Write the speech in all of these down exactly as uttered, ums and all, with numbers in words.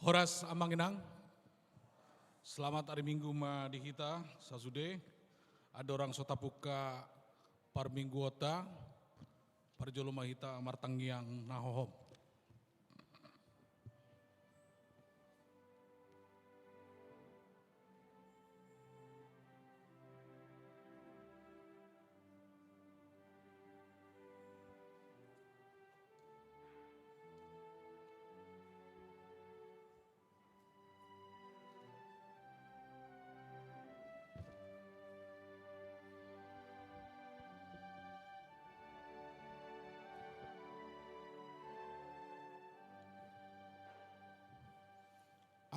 Horas amang inang. Selamat ari Minggu ma di hita sasude. Andorang so tapungka parmingguonta, parjolo ma hita martangiang na hohom.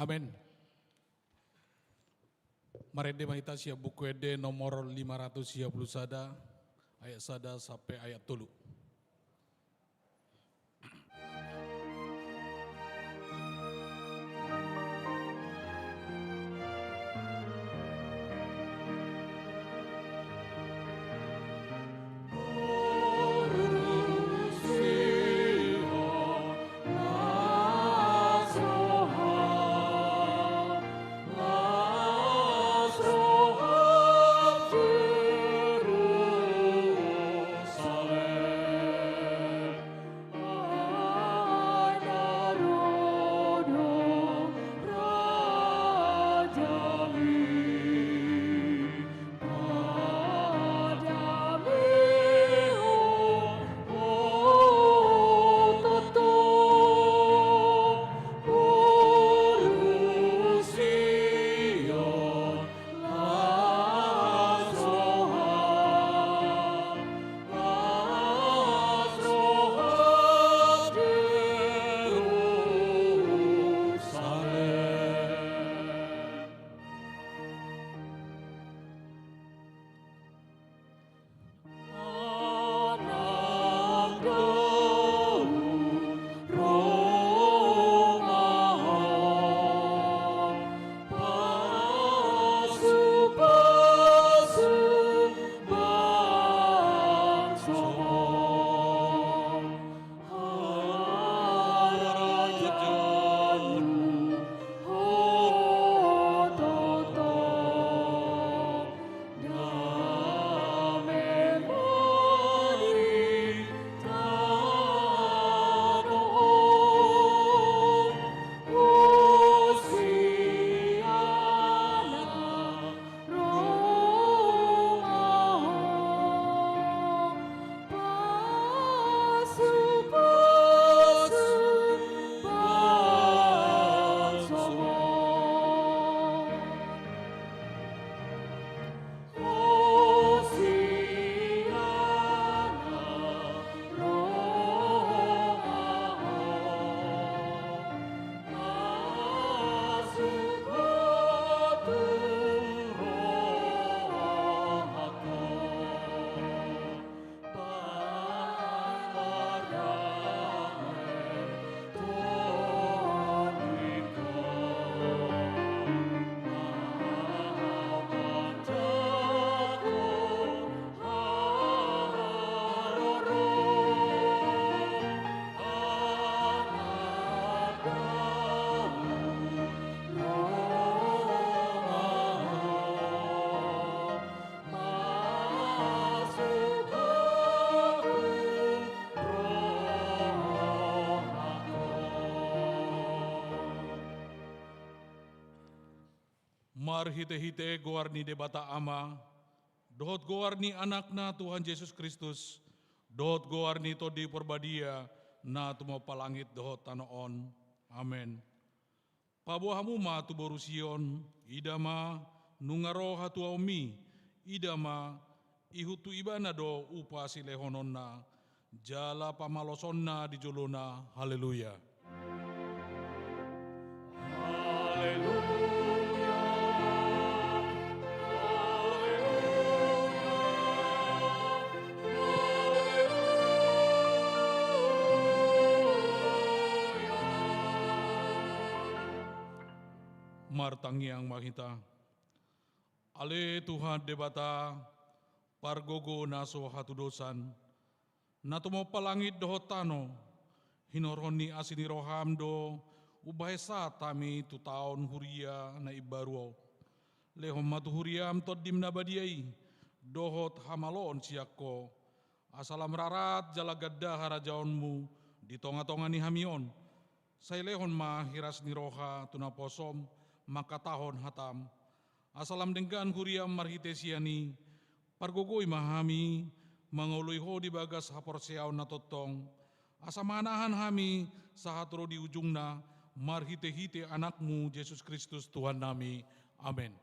Amen. Marende ma hita sian Buku Ende nomor lima ratus sia pulu sada, ayat sada sampe ayat tolu. Marhitehite goar ni Debata Ama, dohot goar ni Anakna Tuhan Jesus Kristus, dohot goar ni Tondi Parbadia, na tumompa langit dohot tano on. Amen. Paboa hamu ma tu boru Sion, ida ma, nunga ro hatuaonmi, ida ma, ihut tu ibana do upa silehononna, jala pamalosonna di jolona. Haleluya. Haleluya. Haleluya. Martangiang ma hita. Ale Tuhan Debata, pargogo na so hatudosan, na tumompa langit dohot tano, hinorhon ni asi ni roham do, Umbahen sahat hami tu taon huria na imbaru on, lehon ma tu huriam Tondim na badia i, dohot hamaloon sian Ho, asa lam rarat jala ganda harajaonmu di tonga-tonga ni hami on. Sai lehon ma hiras ni roha tu naposom mangkatahon hatam, asa lam denggan huriam marhite sian i. Pargogoi ma hami mangoloi Ho di bagas haporseaon na tongtong, asa manahan hami sahat ro di ujungna, marhite-hite Anakmu Jesus Kristus Tuhannami. Amen.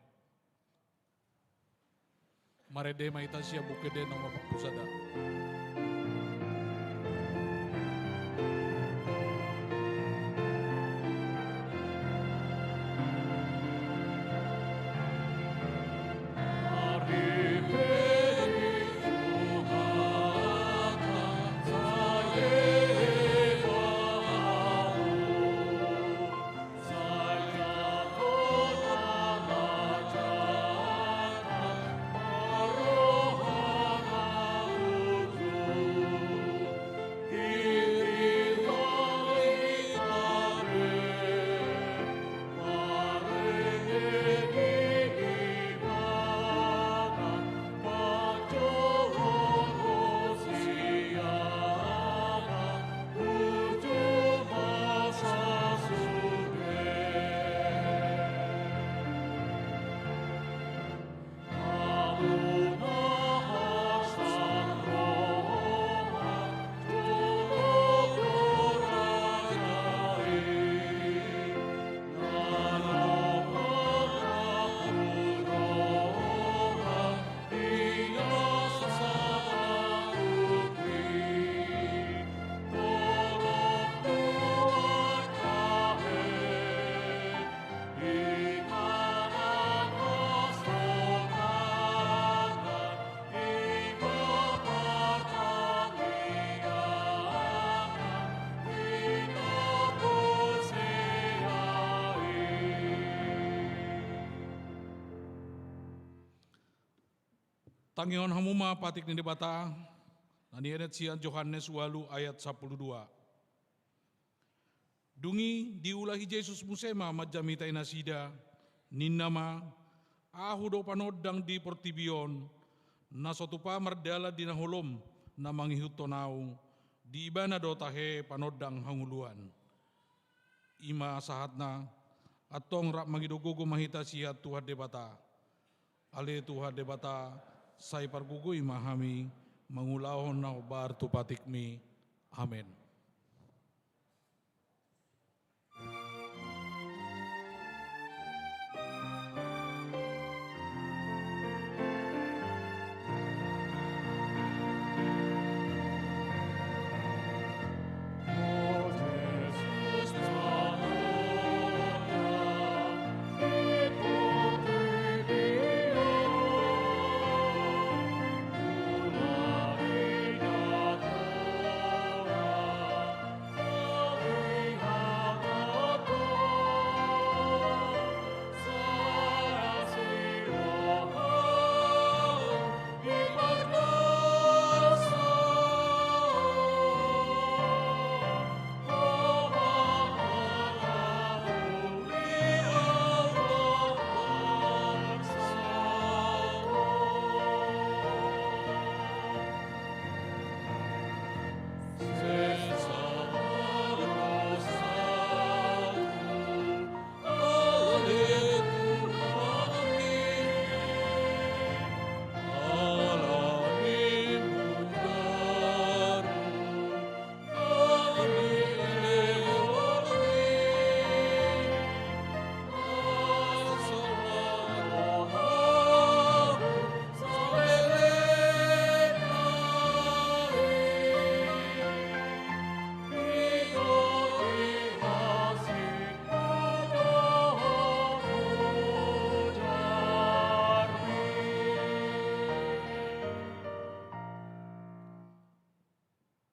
Marende ma hita sian Buku Ende nomor empat puluh sada. Tangihon hamu ma patik ni Debata, na nienet sian Johannes ualu ayat sampulu dua. Dung i diulahi Jesus muse ma manjamitai nasida, ninna ma: Ahu do panondang di portibi on, na so tupa mardalan di na holom na mangihuthon ahu, di ibana do tahe panondang hangoluan. I ma sahatna. Antong rap mangido gogo ma hita sian Tuhan Debata. Ale Tuhan Debata, sai pargogoi ma hami mangulahon na hombar tu patikmi. Amen.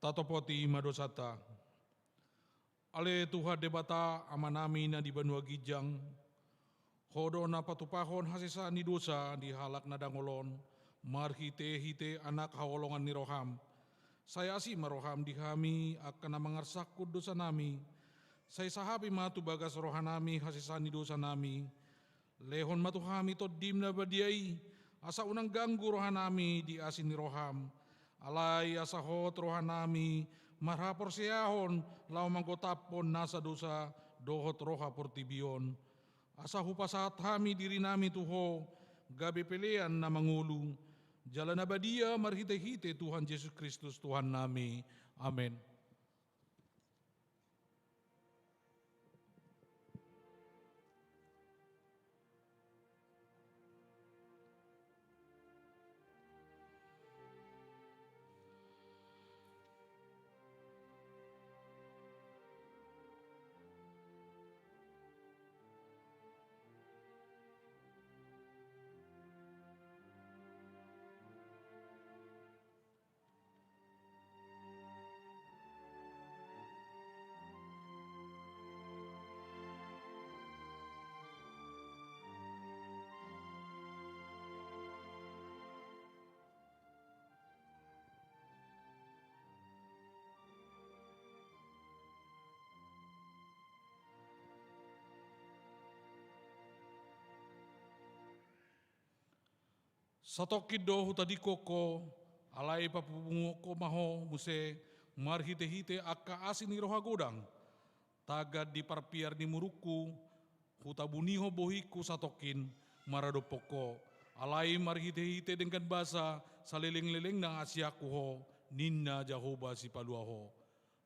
Tatopoti ma dosanta. Ale Tuhan Debata, Amanami na di banua ginjang, Ho do na patupahon hasesaan ni dosa di halak na dangol on, marhitehite Anak haholongan ni roham. Sai asi ma roham di hami angka na mangarsangkon dosanami, Sai sahapi ma tu bagas rohanami hasesaan ni dosanami. Lehon ma tu hami Tondim na badia i, asa unang ganggu rohanami di asi ni roham. Alai asa hot rohanami marhaporseaon laho manggotaphon nasa dosa dohot roha portibi on. Asa hupasahat hami dirinami tu Ho, gabe pelean na mangolu. Jala na badia marhitehite Tuhan Jesus Kristus Tuhannami. Amen. Satongkin do hutadingkon ho, alai papunguhon ho ma ho muse marhitehite angka asi ni roha godang. Tagan di parpiar ni murungku, hutabunihon bohingku satongkin maradophon ho. Alai marhitehite denggan basa salelenglelengna asianku ho, ninna Jahowa Sipalua ho.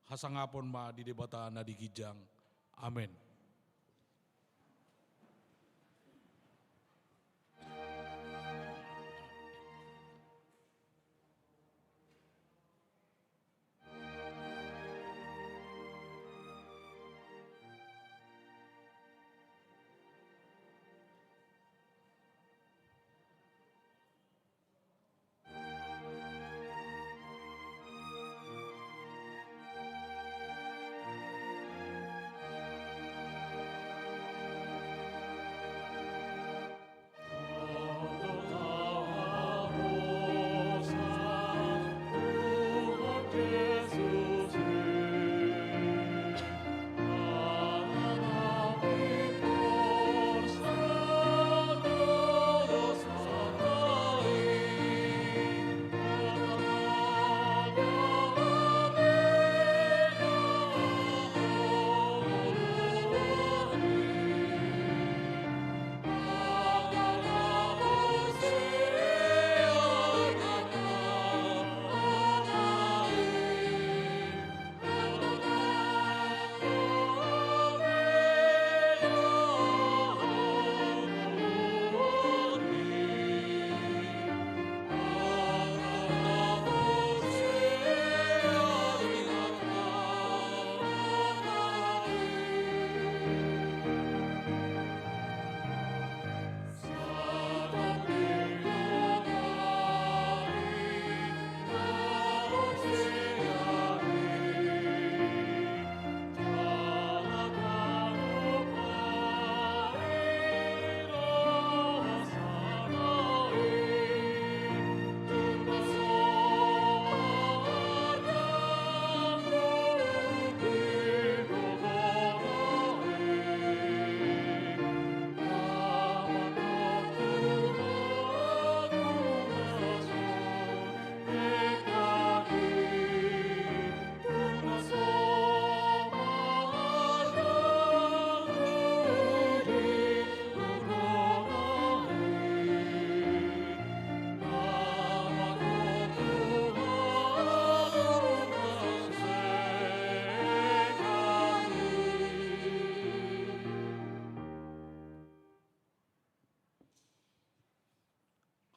Hasangapon ma di Debata na di ginjang. Amen.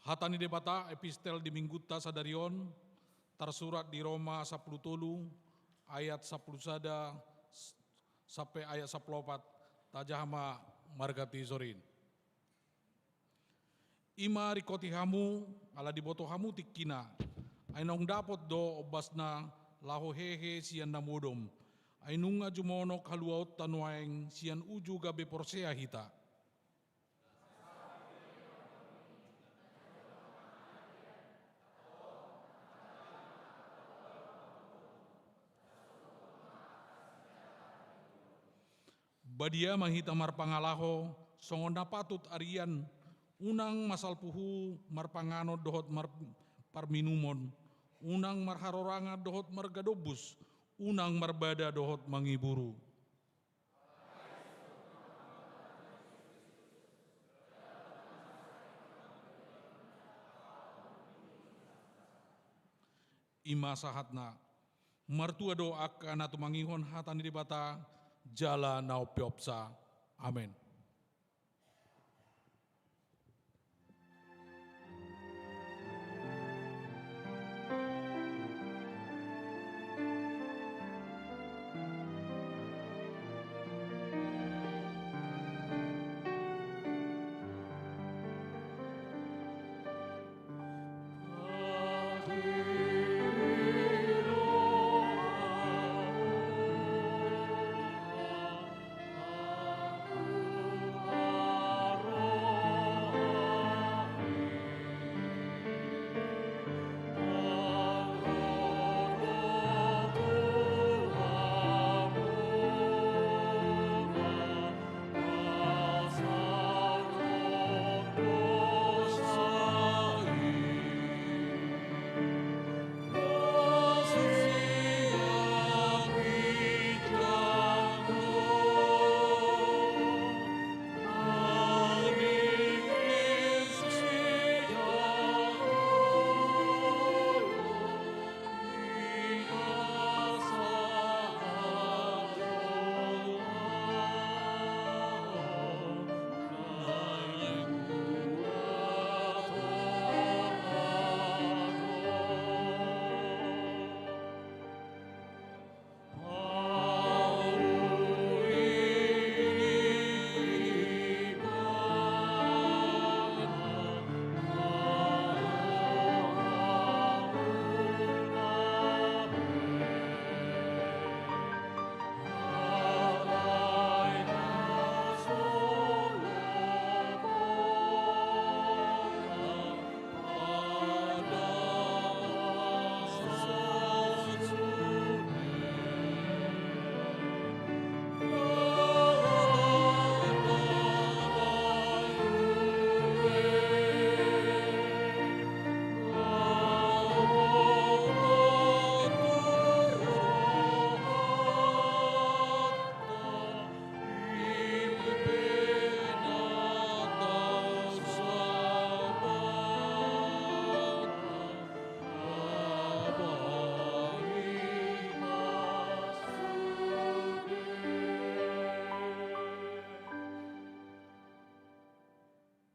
Hata ni Debata, epistel di Minggunta sadari on, tarsurat di Roma sampulu tolu, ayat sampulu sada s-, sampe ayat sampulu opat, tajaha ma marga tingki on. I ma ringkoti hamu, ala diboto hamu tingkina, ai naung dapot do ombasna laho hehe sian na modom, ai nunga jumonok haluaonta nuaeng sian uju gabe porsea hita. Badia ma hita marpangalaho, songon na patut arian, unang masalpuhu marpanganon dohot mar-, parminumon, unang marharorangan dohot margadombus, unang marbada dohot mangiburu. I ma sahatna. Martua do angka na tumangihon hata ni Debata, jala na umpeopsa. Amen.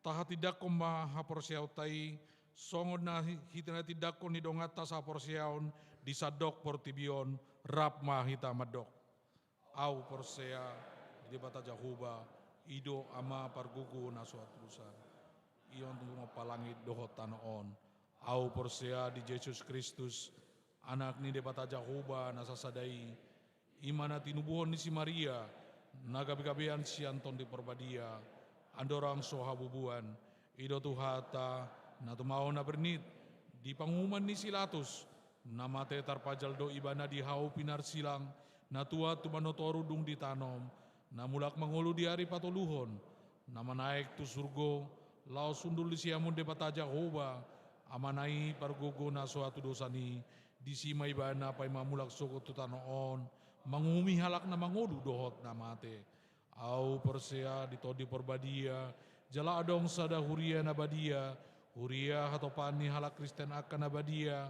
Tahatindangkon ma haporseaonta i, songon na hi-, hita na tindanghon ni donganta sahaporseaon di sandok portibi on, rap ma hita mandok. Ahu porsea di Debata Jahowa, i do Ama pargogo na so hatudosan. I ma na mangalangka langit dohot tano on. Ahu porsea di Jesus Kristus, Anak ni Debata Jahowa na sasada i, i ma na tinubuhon ni si Maria, na gabegabean sian Tondi Parbadia, andorang so habubuan, i do Tuhanta, na tumaon na bernit, di panguhuman ni si Pilatus, na mate tarpajal do ibana di hau pinarsilang, na tuat tu banua toru dung ditanom, na mulak mangolu di ari patoluhon, na manaek tu surgo, laos hundul di siamun Debata Jahowa, Amana i pargogo na so hatudosan i, disi ma ibana paima mulak sogot tu tano on, manguhumi halak na mangolu dohot na mate. Ahu porsea di Tondi Parbadia, jala adong sada huria na badia, huria hatopan ni halak Kristen angka na badia,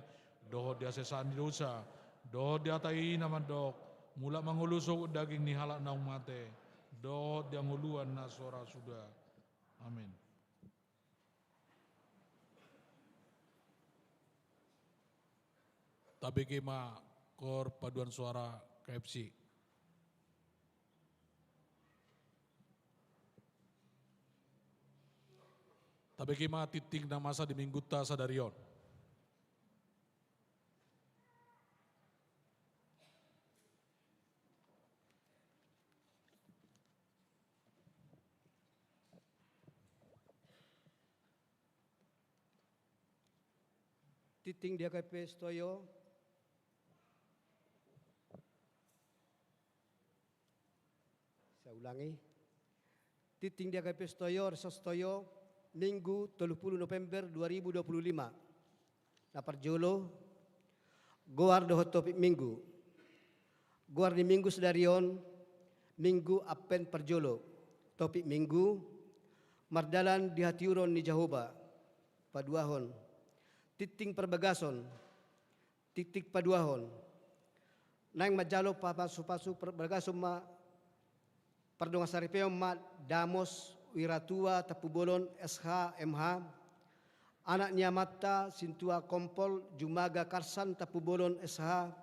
dohot di hasesaan ni dosa, dohot di hata i na mandok, mulak mangolu sogot daging ni halak naung mate, dohot di hangoluan na so ra suda. Amen. Tabege ma kor paduan suara K F C. Tabege ma tingting na masa di Minggunta sadari on. Tingting di H K P S Toyo. Saya ulangi. Tingting di H K B P Setoyo, Resort Setoyo, Minggu, tolu pulu November dua ribu dua pulu lima. Na parjolo, goar dohot topik Minggu. Goar ni Minggu sadari on, Minggu Advent parjolo. Topik Minggu, mardalan di hatiuron ni Jahowa. Paduahon, tingting parbagason. Tingting paduahon. Naeng manjalo pamasu-pasu parbagason ma pardongan saripeon ma Damos Wiratua Tampubolon S H M H, anak ni amanta Sintua Kompol Jumaga Karsan Tampubolon S H,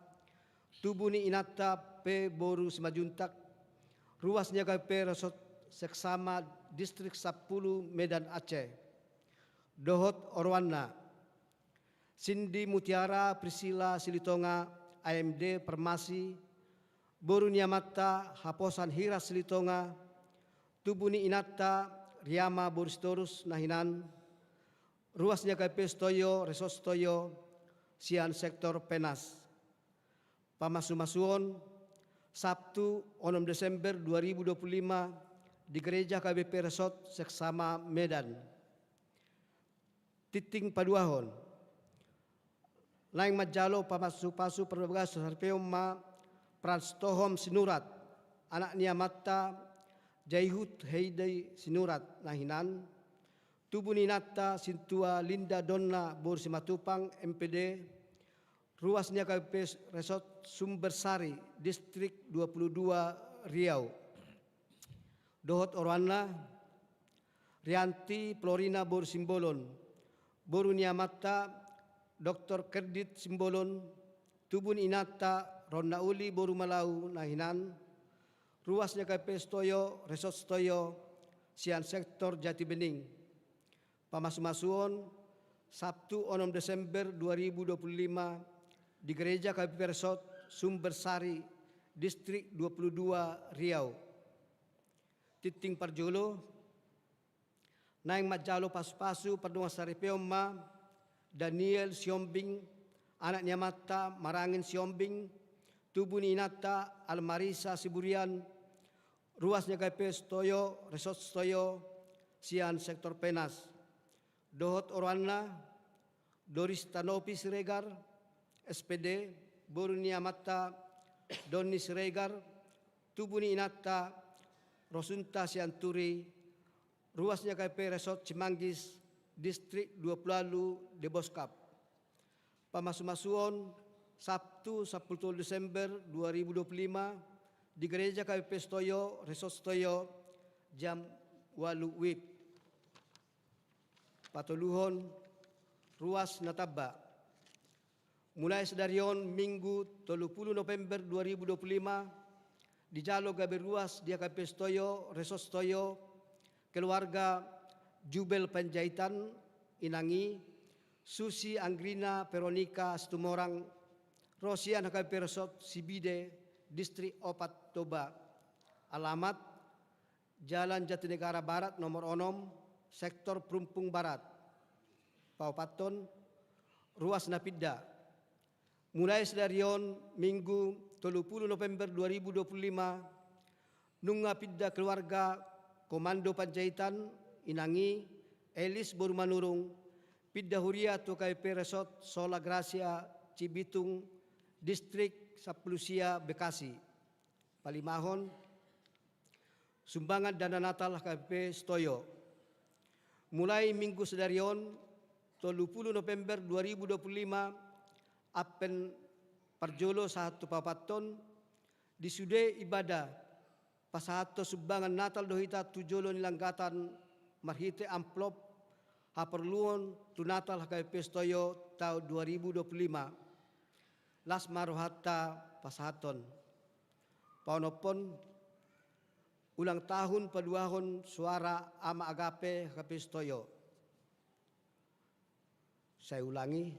tubu ni inanta pe boru Simanjuntak, ruas ni H K B P Resort Seksama Distrik sampulu Medan Aceh. Dohot oroanna, Sindi Mutiara Priscilla Silitonga, A M D Farmasi, boru ni amanta Haposan Hiras Silitonga, tubu ni inanta Riama boru Sitorus na hinan, ruas ni H K B P Setoyo, Resort Setoyo, sian sektor Penas. Pamasu-masuon, Sabtu, onom Desember dua ribu dua pulu lima, di Gereja H K B P Resort Seksama Medan. Tingting paduahon. Naeng manjalo pamasu-pasu parbagason saripeon ma Frans Tohom Sinurat, anak ni amanta Jaihut Heidi Sinurat na hinan, tubu ni inanta Sintua Linda Donna boru Simatupang M P D, ruas ni H K B P Resort Sumbersari, Distrik dua pulu dua, Riau. Dohot oroanna, Rianti Florina boru Simbolon, boru ni amanta Doktor Kerdit Simbolon, tubu ni inanta Ronna Uli boru Malau na hinan, ruas ni H K B P Setoyo, Resort Setoyo, sian sektor Jatibening. Pamasu-masuon, Sabtu, onom Desember dua ribu dua pulu lima, di Gereja H K B P Resort Sumbersari, Distrik dua pulu dua, Riau. Tingting parjolo, naeng manjalo pasu-pasu pardongan saripeon ma Daniel Siombing, anak ni amanta Marangin Siombing, tubu ni inanta Almarisa Siburian, ruas ni H K B P Setoyo, Resort Setoyo, sian sektor Penas. Dohot oroanna, Doris Tanopi Siregar, S P D, boru ni amanta Doni Siregar, tubu ni inanta Rosunta Sianturi, ruas ni H K B P Resort Cimanggis, Distrik dua pulu ualu, Deboskap. Pamasu-masuon, Sabtu, sampulu tolu Desember dua ribu dua pulu lima, di Gereja H K B P Setoyo, Resort Setoyo, jam ualu WIB. Patoluhon, ruas na tamba. Mulai sadari on, Minggu, tolu pulu November dua ribu dua pulu lima, dijalo gabe ruas di H K B P Setoyo, Resort Setoyo, keluarga Jubel Panjaitan, inang i, Susi Anggrina Veronica Situmorang, ro sian H K B P Resort Sibide, Distrik Opat Toba. Alamat, Jalan Jatinegara Barat nomor onom, Sektor Perumpung Barat. Paopathon, ruas na pinda. Mulai sadari on, Minggu, tolu pulu November dua ribu dua pulu lima, nunga pinda keluarga Komando Panjaitan, inang i, Elis boru Manurung, pinda huria tu H K B P Resort Sola Gracia, Cibitung, Distrik sampulu sia, Bekasi. Palimahon, sumbangan dana Natal H K B P Setoyo. Mulai Minggu sadari on, tolu pulu November dua ribu dua pulu lima, Advent parjolo sahat tu paopathon, di sude ibadah pasahathon sumbangan Natal do hita tu jolo ni langgatan marhite amplop haporluon tu Natal H K B P Setoyo taon dua ribu dua pulu lima. Las ma rohanta pasahathon. Paonomhon, ulang tahun paduahon Suara Ama Agape H K B P Setoyo. Saya ulangi,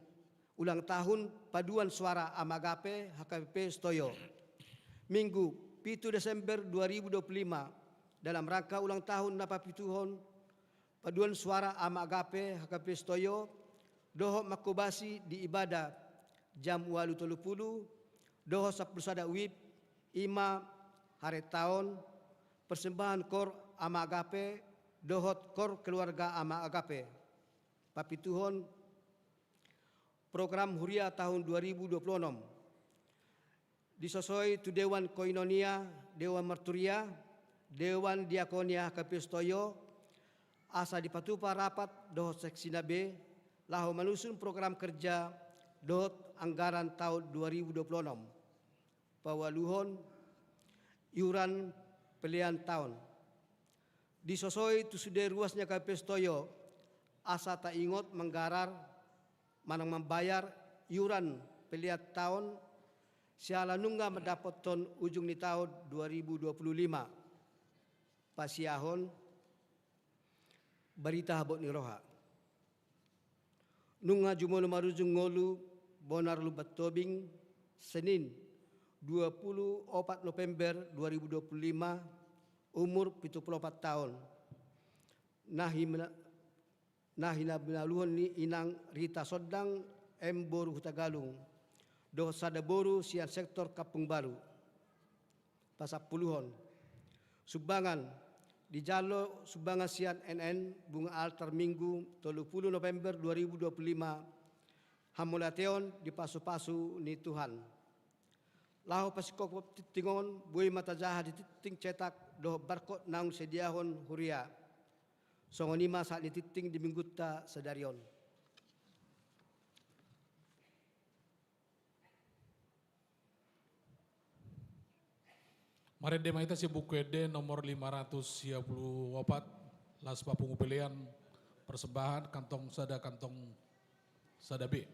ulang tahun paduan Suara Ama Agape H K B P Setoyo. Minggu, pitu Desember dua ribu dua pulu lima, dalam rangka ulang tahun na papituhon paduan Suara Ama Agape H K B P Setoyo, dohot mangkobasi di ibadah jam ualu tolu pulu, dohot sampulu sada WIB, i ma haretaon, Persembahan Kor Ama Agape dohot Kor Keluarga Ama Agape. Papituhon, program huria tahun dua ribu dua puluh enam. Disosoi tu Dewan Koinonia, Dewan Marturia, Dewan Diakonia H K P Sitoio, asa dipatupa rapat dohot seksina be, laho manusun program kerja dohot anggaran tahun dua ribu dua puluh enam. Paualuhon, iuran pelean taon. Disosoi tu sude ruas ni H K P Sitoio, asa taingot manggarar manang mambayar iuran pelean taon, siala nunga mandapothon ujung ni taon dua ribu dua puluh lima. Pasiahon, barita habot ni roha. Nunga jumolo marujung ngolu Bonar Lumban Tobing, Senin, dua puluh opat November dua ribu dua puluh lima, umur pitu puluh opat taon. Na himena-, na hinabinaluhon ni inang Rita Sondang, M boru Hutagalung, dohot sada boru sian sektor Kampung Baru. Pasampuluhon. Sumbangan. Dijalo sumbangan sian N N, bunga altar, Minggu, tolu puluh November dua ribu dua puluh lima. Hamauliateon di pasupasu ni Tuhan. Laho pasingkophon tingting on, boi ma tajaha di tingting cetak dohot barkot naung disediahon huria. Songon i ma sahat ni tingting di Minggunta sadari on. Marende ma hita sian Buku Ende nomor lima ratus sia puluh opat, las papungu pelean, persembahan, kantong sada, kantong sada B.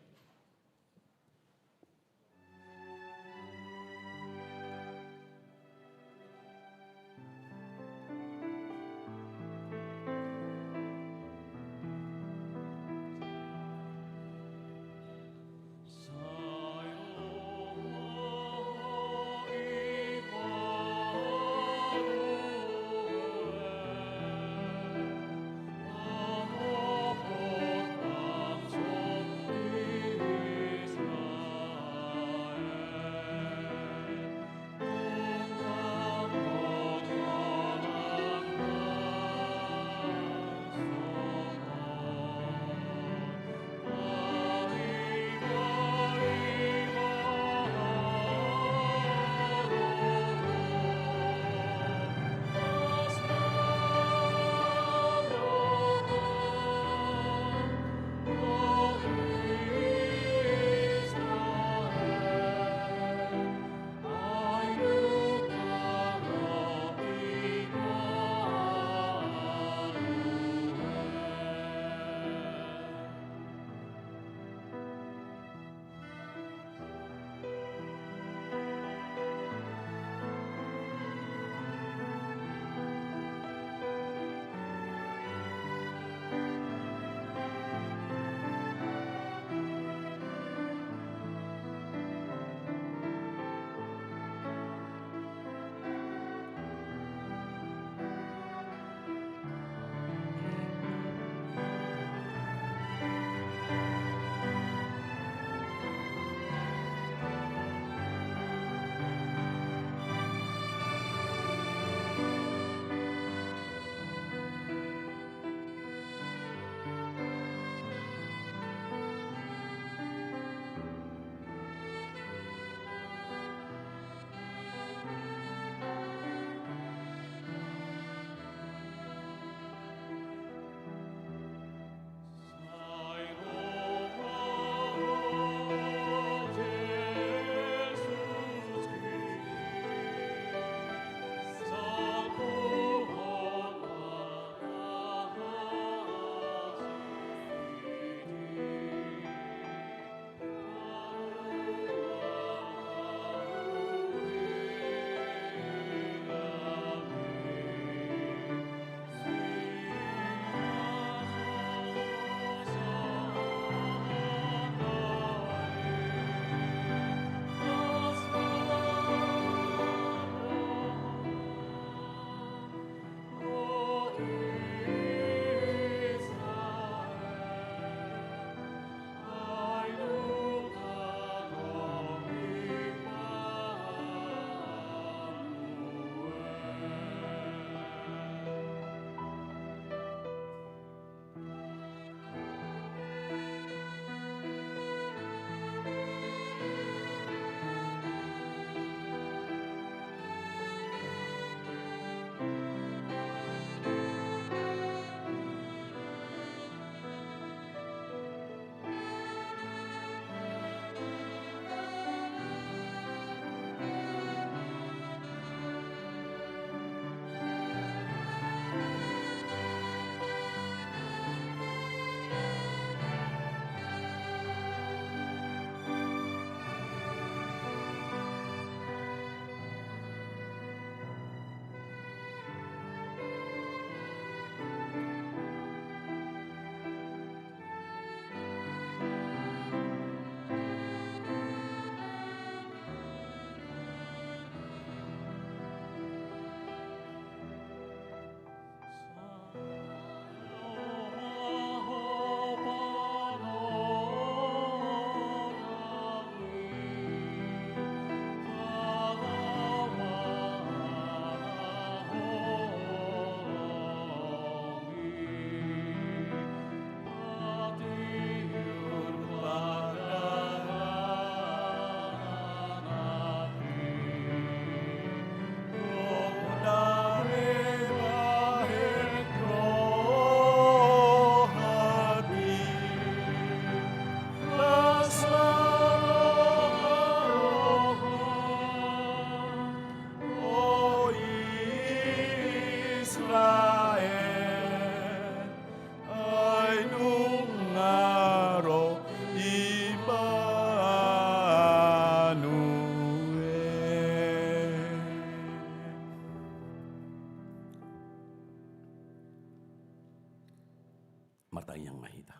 Martangiang ma hita.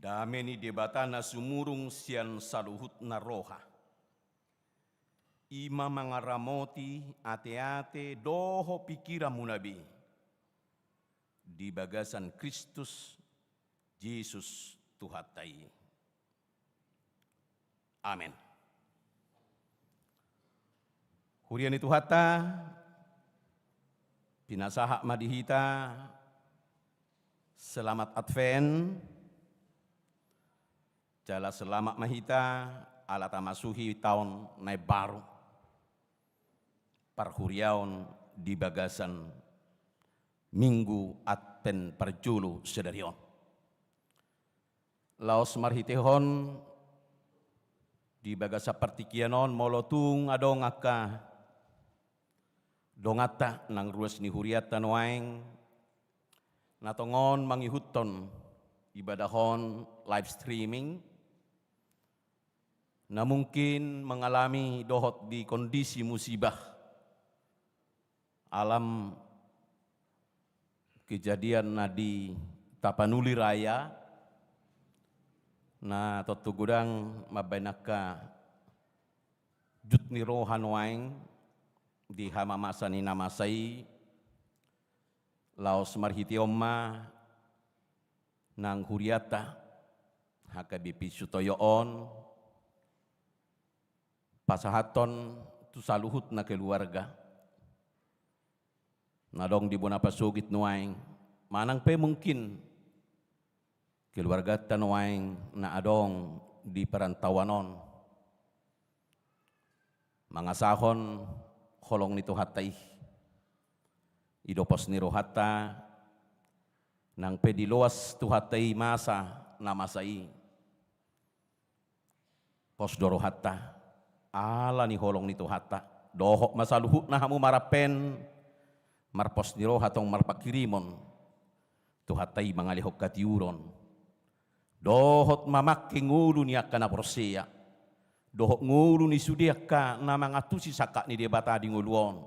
Dame ni Debata na sumurung sian saluhutna roha, i ma mangaramoti ateate dohot pingkiranmuna be di bagasan Kristus Jesus Tuhanta i. Amen. Huria ni Tuhanta, pinasahat ma di hita selamat Advent, jala selamat ma hita ala tamasuhi taon na imbaru parhuriaon di bagasan Minggu Advent parjolo sadari on. Laos marhitehon di bagasan partingkian on, molo tung adong angka donganta nang ruas ni hurianta nuaeng na tongon mangihuthon ibadah on live streaming, na mungkin mangalami dohot di kondisi musibah alam kejadian na di Tapanuli Raya, na tontu godang mambahen angka jut ni roha nuaeng di hamamasa ni na masa i. Laos marhite on ma nang hurianta H K B P Sutoyo on pasahathon tu saluhutna keluarga na adong di bona pasogit nuaeng, manang pe mungkin keluarganta nuaeng na adong di perantauan on, mangasahon holong ni Tuhanta i, i do pos ni rohanta, nang pe diloas Tuhanta i masa na masa i, pos do rohanta ala ni holong ni Tuhanta. Dohot ma saluhutna hamu marhapen, marpos ni roha tong marpanghirimon, Tuhanta i mangalehon hatiuron dohot mamangke ngolu ni angka na porsea dohot ngolu ni sude angka na mangantusi sangkap ni Debata di ngolu on,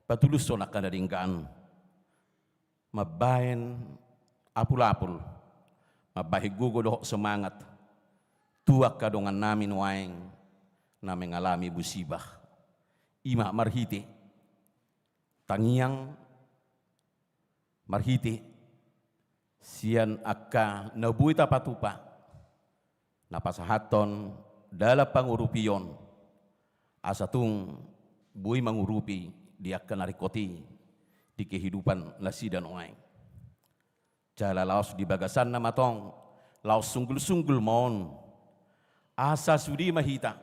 patulushon angka na denggan, mambahen apulapul, mambahen gogo dohot semangat tu angka dongannami nuaeng na mengalami musibah. I ma marhite tangiang, marhite sian angka na boi tapatupa na pasahathon dalan pangurupion, asa tung boi mangurupi di angka na ringkot i di kehidupan nasida nuaeng. Jala laos di bagasanna ma tong, laos sunggulsunggul ma on, asa sude ma hita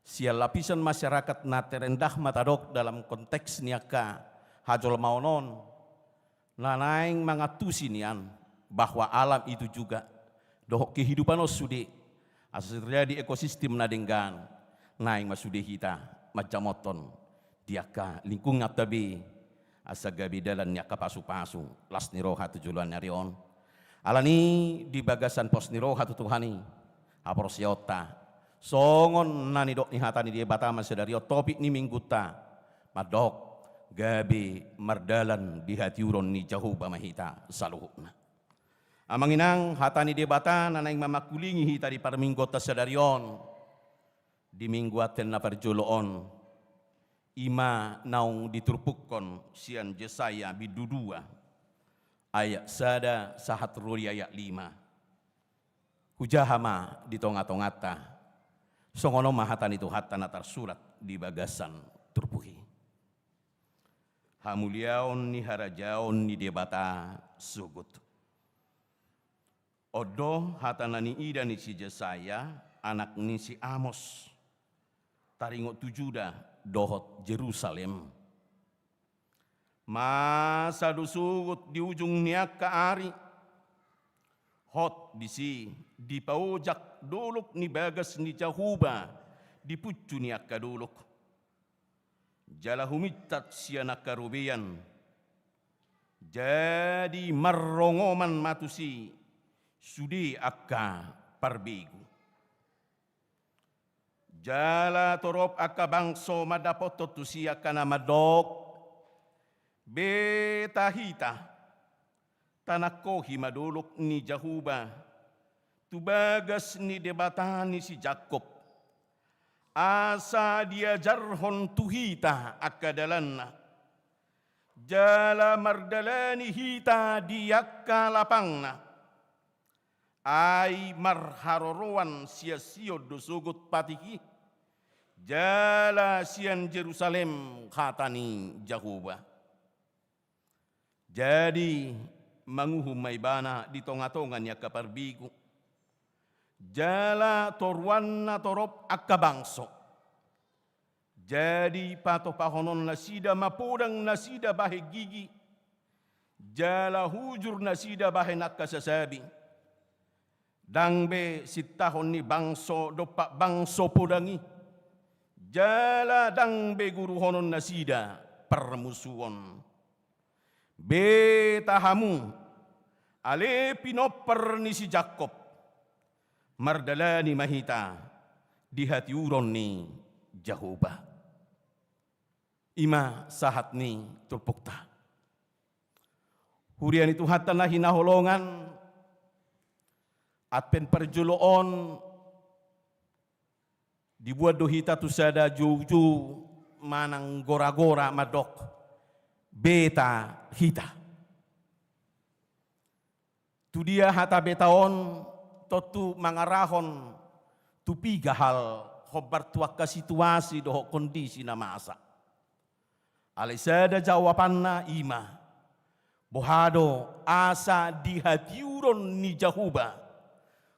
sian lapisan masyarakat na terendah ma tadok dalam konteks ni angka hajolmaon on, na naeng mangantusi nian bahwa alam itu juga dohot kehidupan on sude, asa terjadi ekosistem na denggan, naeng ma sude hita manjamothon di angka lingkunganta be, asa gabe dalan ni angka pasupasu las ni roha tu joloan ni ari on. Alani di bagasan pos ni roha tu Tuhan i, haporseaonta, songon na nidok ni hata ni Debata ma sadari on topik ni minggunta, mandok gabe mardalan di hatiuron ni Jahowa ma hita saluhutna. Amang inang, hata ni Debata na naeng mamangkulingi hita di parmingguonta sadari on, di Minggu Advent na parjolo on, i ma naung diturpukhon sian Jesaya bindu dua, ayat sada sahat ro di ayat lima. Hujaha ma di tongatonganta, songon on ma hata ni Tuhanta na tarsurat di bagasan turpuk i. Hamuliaon ni harajaon ni Debata sogot. On do hata na niida ni si Jesaya, anak ni si Amos, taringot tu Juda dohot Jerusalem. Masa do sogot di ujung ni angka ari, hot disi dipaojak dolok ni bagas ni Jahowa di puncu ni angka dolok. Jala humintat sian angka robean, jadi marrongoman ma tusi sude angka parbegu. Jala torop angka bangso mandapothon tusi angka na mandok, Beta hita, tanangkohi ma dolok ni Jahowa, tu bagas ni Debata ni si Jakkob, asa diajarhon tu hita angka dalanna, jala mardalani hita di angka lapangna. Ai marharoroan sian Sion do sogot patik i, jala sian Jerusalem hata ni Jahowa. Jadi manguhum ma ibana di tongatonga ni angka parbegu, jala toruanna torop angka bangso. Jadi patopahononnasida ma podang nasida bahen gigi, jala hujur nasida bahen angka sasabi. Ndang be sintahon ni bangso dompak bangso podang i, jala ndang be guruhononnasida parmusuon. Beta hamu, ale pinompar ni si Jakkob, mardalani ma hita di hatiuron ni Jahowa. I ma sahat ni turpukta. Huria ni Tuhanta na hinaholongan, Advent parjolo on dibuat do hita tu sada joujou manang goragora mandok, beta hita. Tu dia hata beta on? Tontu mangarahon tu piga hal hombar tu angka situasi dohot kondisi na masa. Alai sada jawabanna i ma, boha do asa di hatiuron ni Jahowa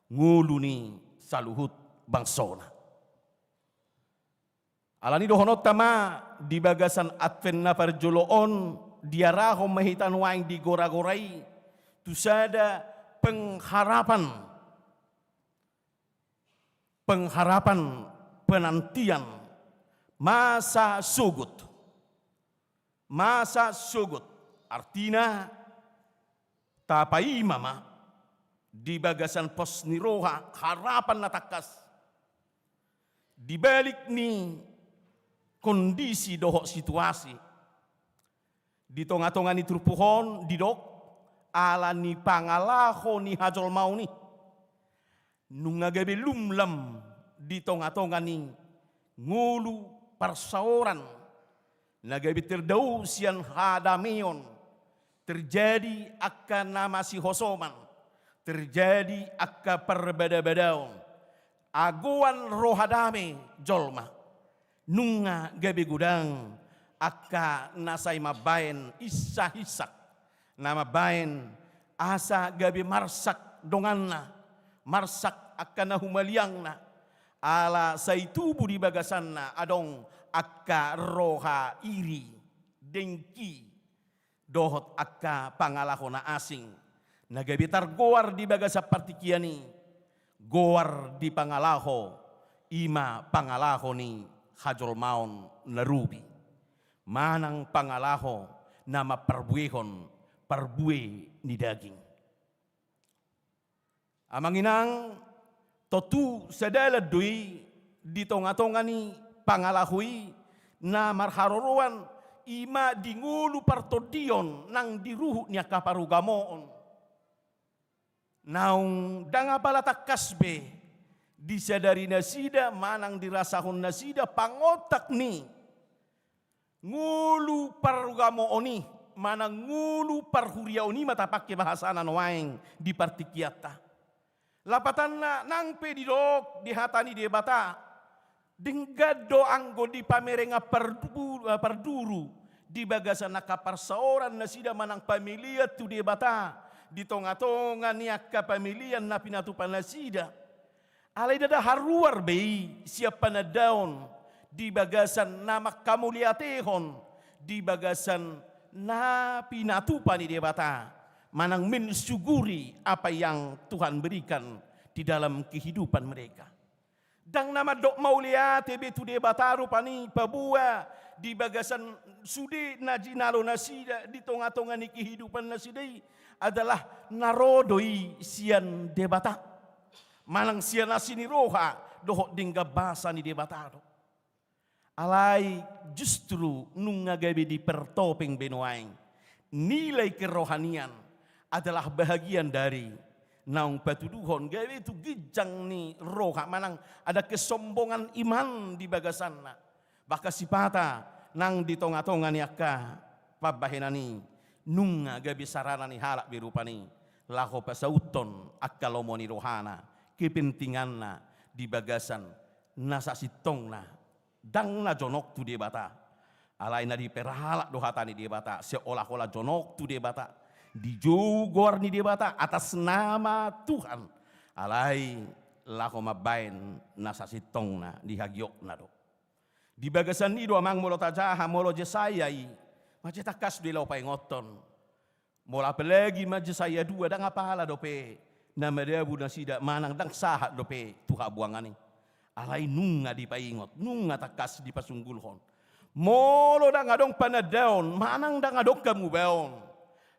ngolu ni saluhut bangsona. Alani dohononta ma di bagasan Advent na parjolo on, diarahon ma hita nuaeng di goragora i tu sada pengharapan, pengharapan, penantian masa sogot. Masa sogot, artina tapaima ma di bagasan pos ni roha harapan na tangkas di balik ni kondisi dohot situasi. Di tongatonga ni turpuk on didok, ala ni pangalaho ni hajolmaon i. Nunga gabe lumlam di tongatonga ni ngolu parsaoran na gabe terdao sian hadameon, terjadi angka na masihosoman, terjadi angka parbadabadaon, agoan roha dame jolma. Nunga gabe godang angka na sai mambaen insahinsak, na mambaen asa gabe marsak donganna, marsak angka na humaliangna, ala sai tubu di bagasanna adong angka roha iri, dengki, dohot angka pangalaho na asing na gabe targoar di bagasan partingkian i. Goar di pangalaho i ma pangalaho ni hajolmaon na robi, manang pangalaho na mamparbuehon parbue ni daging. Amang inang, tontu sadalan do i di tongatonga ni pangalaho i na marharoroan, i ma di ngolu partondion nang di ruhut ni angka parugamoon. Naung ndang apala tangkas be disadari nasida manang dirasahon nasida pangontak ni ngolu parugamoon i, manang ngolu parhuriaon i ma tapangke bahasana nuaeng di partingkianta. Lapatanna nang pe didok di hata ni Debata, denggan do anggo di pamerengan pardu-, parduru di bagasan angka parsaoran nasida manang pamelean tu Debata di tongatonga ni angka pamelean na pinatupa nasida. Alai ndada haruar be i sian panandaon di bagasan na manghamauliatehon, di bagasan na pinatupa ni Debata, manang mensyukuri apa yang Tuhan berikan di dalam kehidupan mereka. Ndang na mandok mauliate be tu Debata rupani paboa di bagasan sude na jinalo nasida di tongatonga ni kehidupan nasida i adalah na ro do i sian Debata. Manang sian asi ni roha dohot denggan basa ni Debata do. Alai justru nunga gabe dipertopeng be nuaeng. Nilai kerohanian adalah bahagian dari naung patuduhon gabe tu ginjang ni roha manang ada kesombongan iman di bagasanna. Bahkan sipata nang di tonga-tonga ni angka pambahenan i nunga gabe sarana ni halak be rupani laho pasauthon angka lomo ni rohana, kepentinganna di bagasan na sasintongna. Ndang na jonok tu Debata. Alai na diperhalak do hata ni Debata, seolah-olah jonok tu Debata, dijou goar ni Debata atas nama Tuhan. Alai laho mambaen na sasintongna di hagiotna do. Di bagasan i do amang molo tajaha, molo Jesaya i, mansai tangkas do i laho paingothon. Molo apalagi ma Jesaya dua, ndang apala dope na madabu nasida manang ndang sahat dope tu habuangan i. Alai nunga dipaingot, nunga tangkas dipasunggulhon. Molo ndang adong panandaon manang ndang adong hamubaon,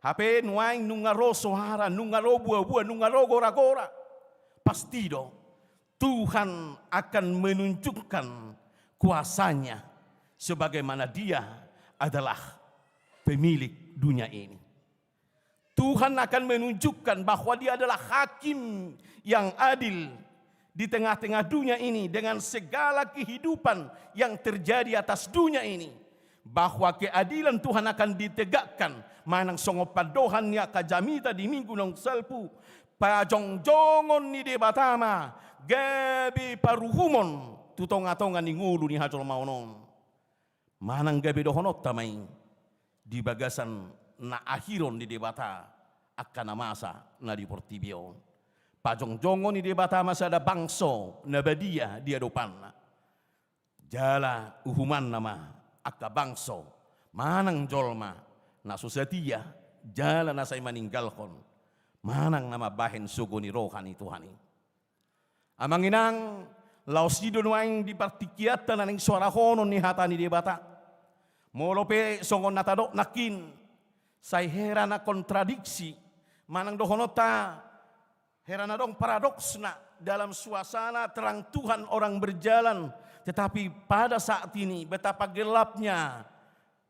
hape nuaeng nunga ro soara, nunga ro buabua, nunga ro goragora, pasti do Tuhan akan menunjukkan kuasa-Nya sebagaimana Dia adalah pemilik dunia ini. Tuhan akan menunjukkan bahwa Dia adalah hakim yang adil di tengah-tengah dunia ini dengan segala kehidupan yang terjadi atas dunia ini. Bahwa keadilan Tuhan akan ditegakkan, manang songon pandohan ni angka jamita di Minggu naung salpu, pajongjongon ni Debata ma gabe paruhumon tu tonga-tonga ni ngolu ni hajolmaon on. Manang gabe dohononta ma i di bagasan na ahiron ni Debata angka na masa na di portibi on. Pajongjongon ni Debata ma sada bangso na badia di adopanna. Jala uhumanna ma angka bangso manang jolma na so satia jala na sai maninggalhon manang na mambahen sogo ni roha ni Tuhan i. Amang inang, laos i do nuaeng di partingkianta na naeng soarahonon ni hata ni Debata. Molo pe songon na tadok nangkin, sai hera na kontradiksi, manang dohononta hera na adong paradoksna dalam suasana terang Tuhan orang berjalan, tetapi pada saat ini betapa gelapnya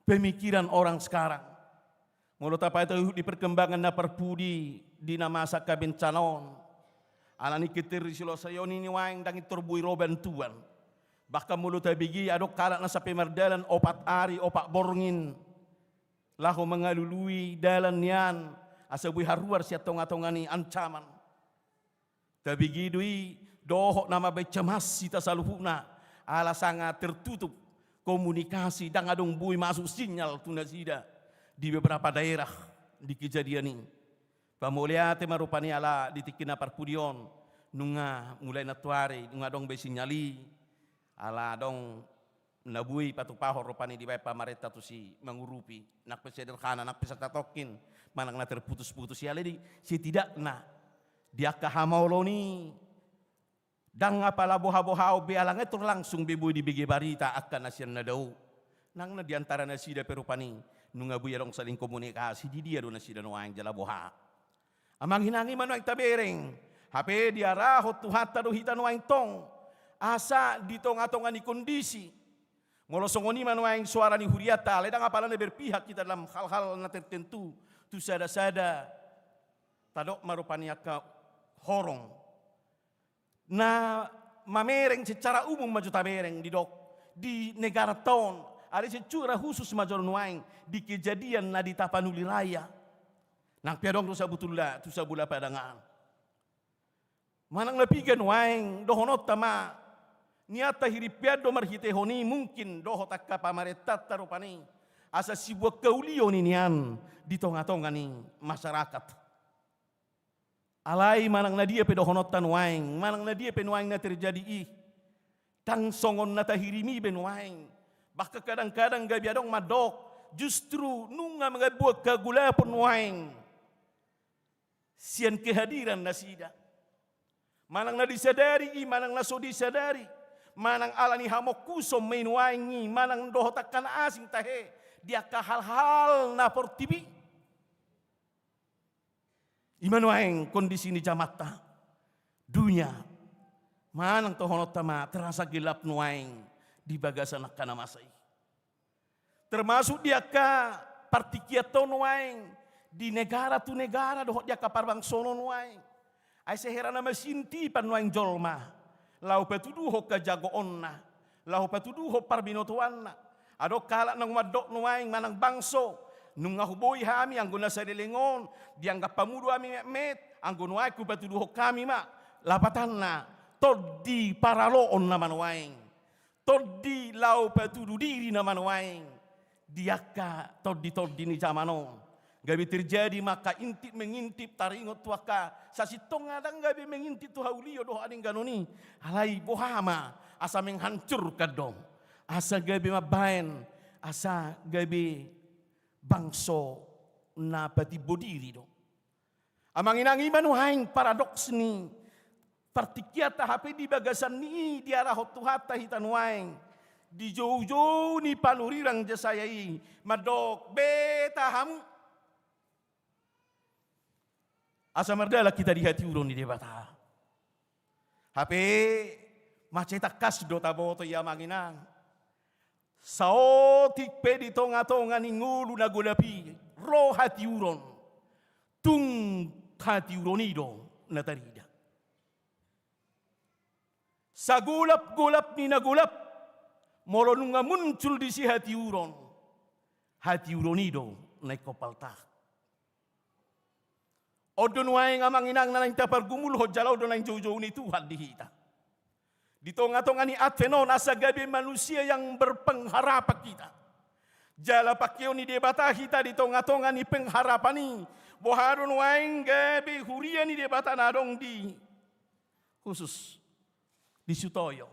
pemikiran orang sekarang. Molo tapaihut di perkembangan na parpudi di na masa angka bencana on, alani keterisilosaon i nuaeng ndang intor boi ro bantuan. Bahkan molo tabege adong halak na sampe mardalan opat ari opat borngin laho mangalului dalan nian asa boi haruar sian tonga-tonga ni ancaman. Tabege do i dohot na mambaen cemas hita saluhutna ala sanga tertutup komunikasi, ndang adong boi masuk sinyal tu nasida di beberapa daerah di kejadian i. Pamauliate ma rupani ala di tingki na parpudi on nunga mulai nantuari nunga adong be sinyal i, ala adong na boi patupahon rupani dibaen pamarenta tusi mangurupi, nang pe sederhana, nang pe satatongkin, manang na terputus-putus i, alai di, setidakna di angka hamaolon i ndang apala boha-bohaon be, ala nga intor langsung be boi dibege barita angka na sian na dao. Nang na di antara nasida pe rupani nunga boi adong saling komunikasi, di dia do nasida nuaeng jala boha. Amang inang, i ma nuaeng tabereng, hape diarahon Tuhanta do hita nuaeng tong asa di tonga-tonga ni kondisi. Molo songon i ma nuaeng soara ni hurianta, alai ndang apala na berpihak hita dalam hal-hal na tertentu tu sada-sada, tadok ma rupani angka horong. Na mamereng secara umum ma jo tabereng didok di negaranta on, alai secara khusus ma jo nuaeng di kejadian na di Tapanuli Raya. Nang pe adong do sabutulna tu Sabola Padangan. Manang na piga nuaeng dohononta ma, nian tahirimpian do marhitehon i mungkin dohot angka pamarentanta rupani asa sibuat kaulion i nian di tonga-tonga ni masyarakat. Alai manang na dia pe dohononta nuaeng, manang na dia pe nuaeng na terjadi i, ndang songon na tahirimi be nuaeng. Bahkan kadang-kadang gabe adong mandok, justru nunga mambuat kagulapon nuaeng sian kehadiran nasida. Manang na disadari i, manang na so disadari, manang ala ni hamongkuson ma i nuaeng i, manang dohot angka na asing tahe di angka hal-hal na portibi. I ma nuaeng kondisi ni jamanta. Dunia, manang dohononta ma terasa gelap nuaeng di bagasan angka na masa i. Termasuk di angka partingkianta nuaeng, di negara tu negara dohot di angka parbangsoanta nuaeng. Ai sai hera na masintipan nuaeng jolma laho patuduhon hajagoonna, laho patuduhon parbinotoanna. Adong halak naung mandok nuaeng manang bangso, nunga huboi hami anggo na saleleng on, dianggap hamu do hami metmet, anggo nuaeng hupatuduhon hami ma. Lapatanna, tondi paraloon nama nuaeng. Tondi laho patudu diri nama nuaeng di angka tondi-tondi ni jaman on. Gabe terjadi ma angka intip mengintip, taringot tu angka sasintong na ndang gabe mengintip tu haulion dohot hadengganon i. Alai boha ma, asa menghancurkan do, asa gabe mambaen, asa gabe bangso na patimbo diri do. Amang inang, i ma nuaeng paradoks ni partingkianta, hape di bagasan ni i diarahon Tuhanta hita nuaeng. Di joujou ni panurirang Jesaya i mandok, beta hamu, asa mardalan hita di hatiuron ni Debata. Hape mansai tangkas do taboto i, amang inang. Saotik pe di tonga-tonga ni ngolu na golap i ro hatiuron, tung hatiuron i do na tarida. Sagolap-golap ni na golap, molo nunga muncul disi hatiuron, hatiuron i do na ingkon paltak. On do nuaeng, amang inang, na naeng tapargumulhon jala on do naeng joujou ni Tuhan di hita. Di tonga-tonga ni Advent on, asa gabe manusia yang berpengharapan hita. Jala pangkeon ni Debata hita di tonga-tonga ni pengharapan i. Boha do nuaeng gabe huria ni Debata na adong di khusus di Sutoyo.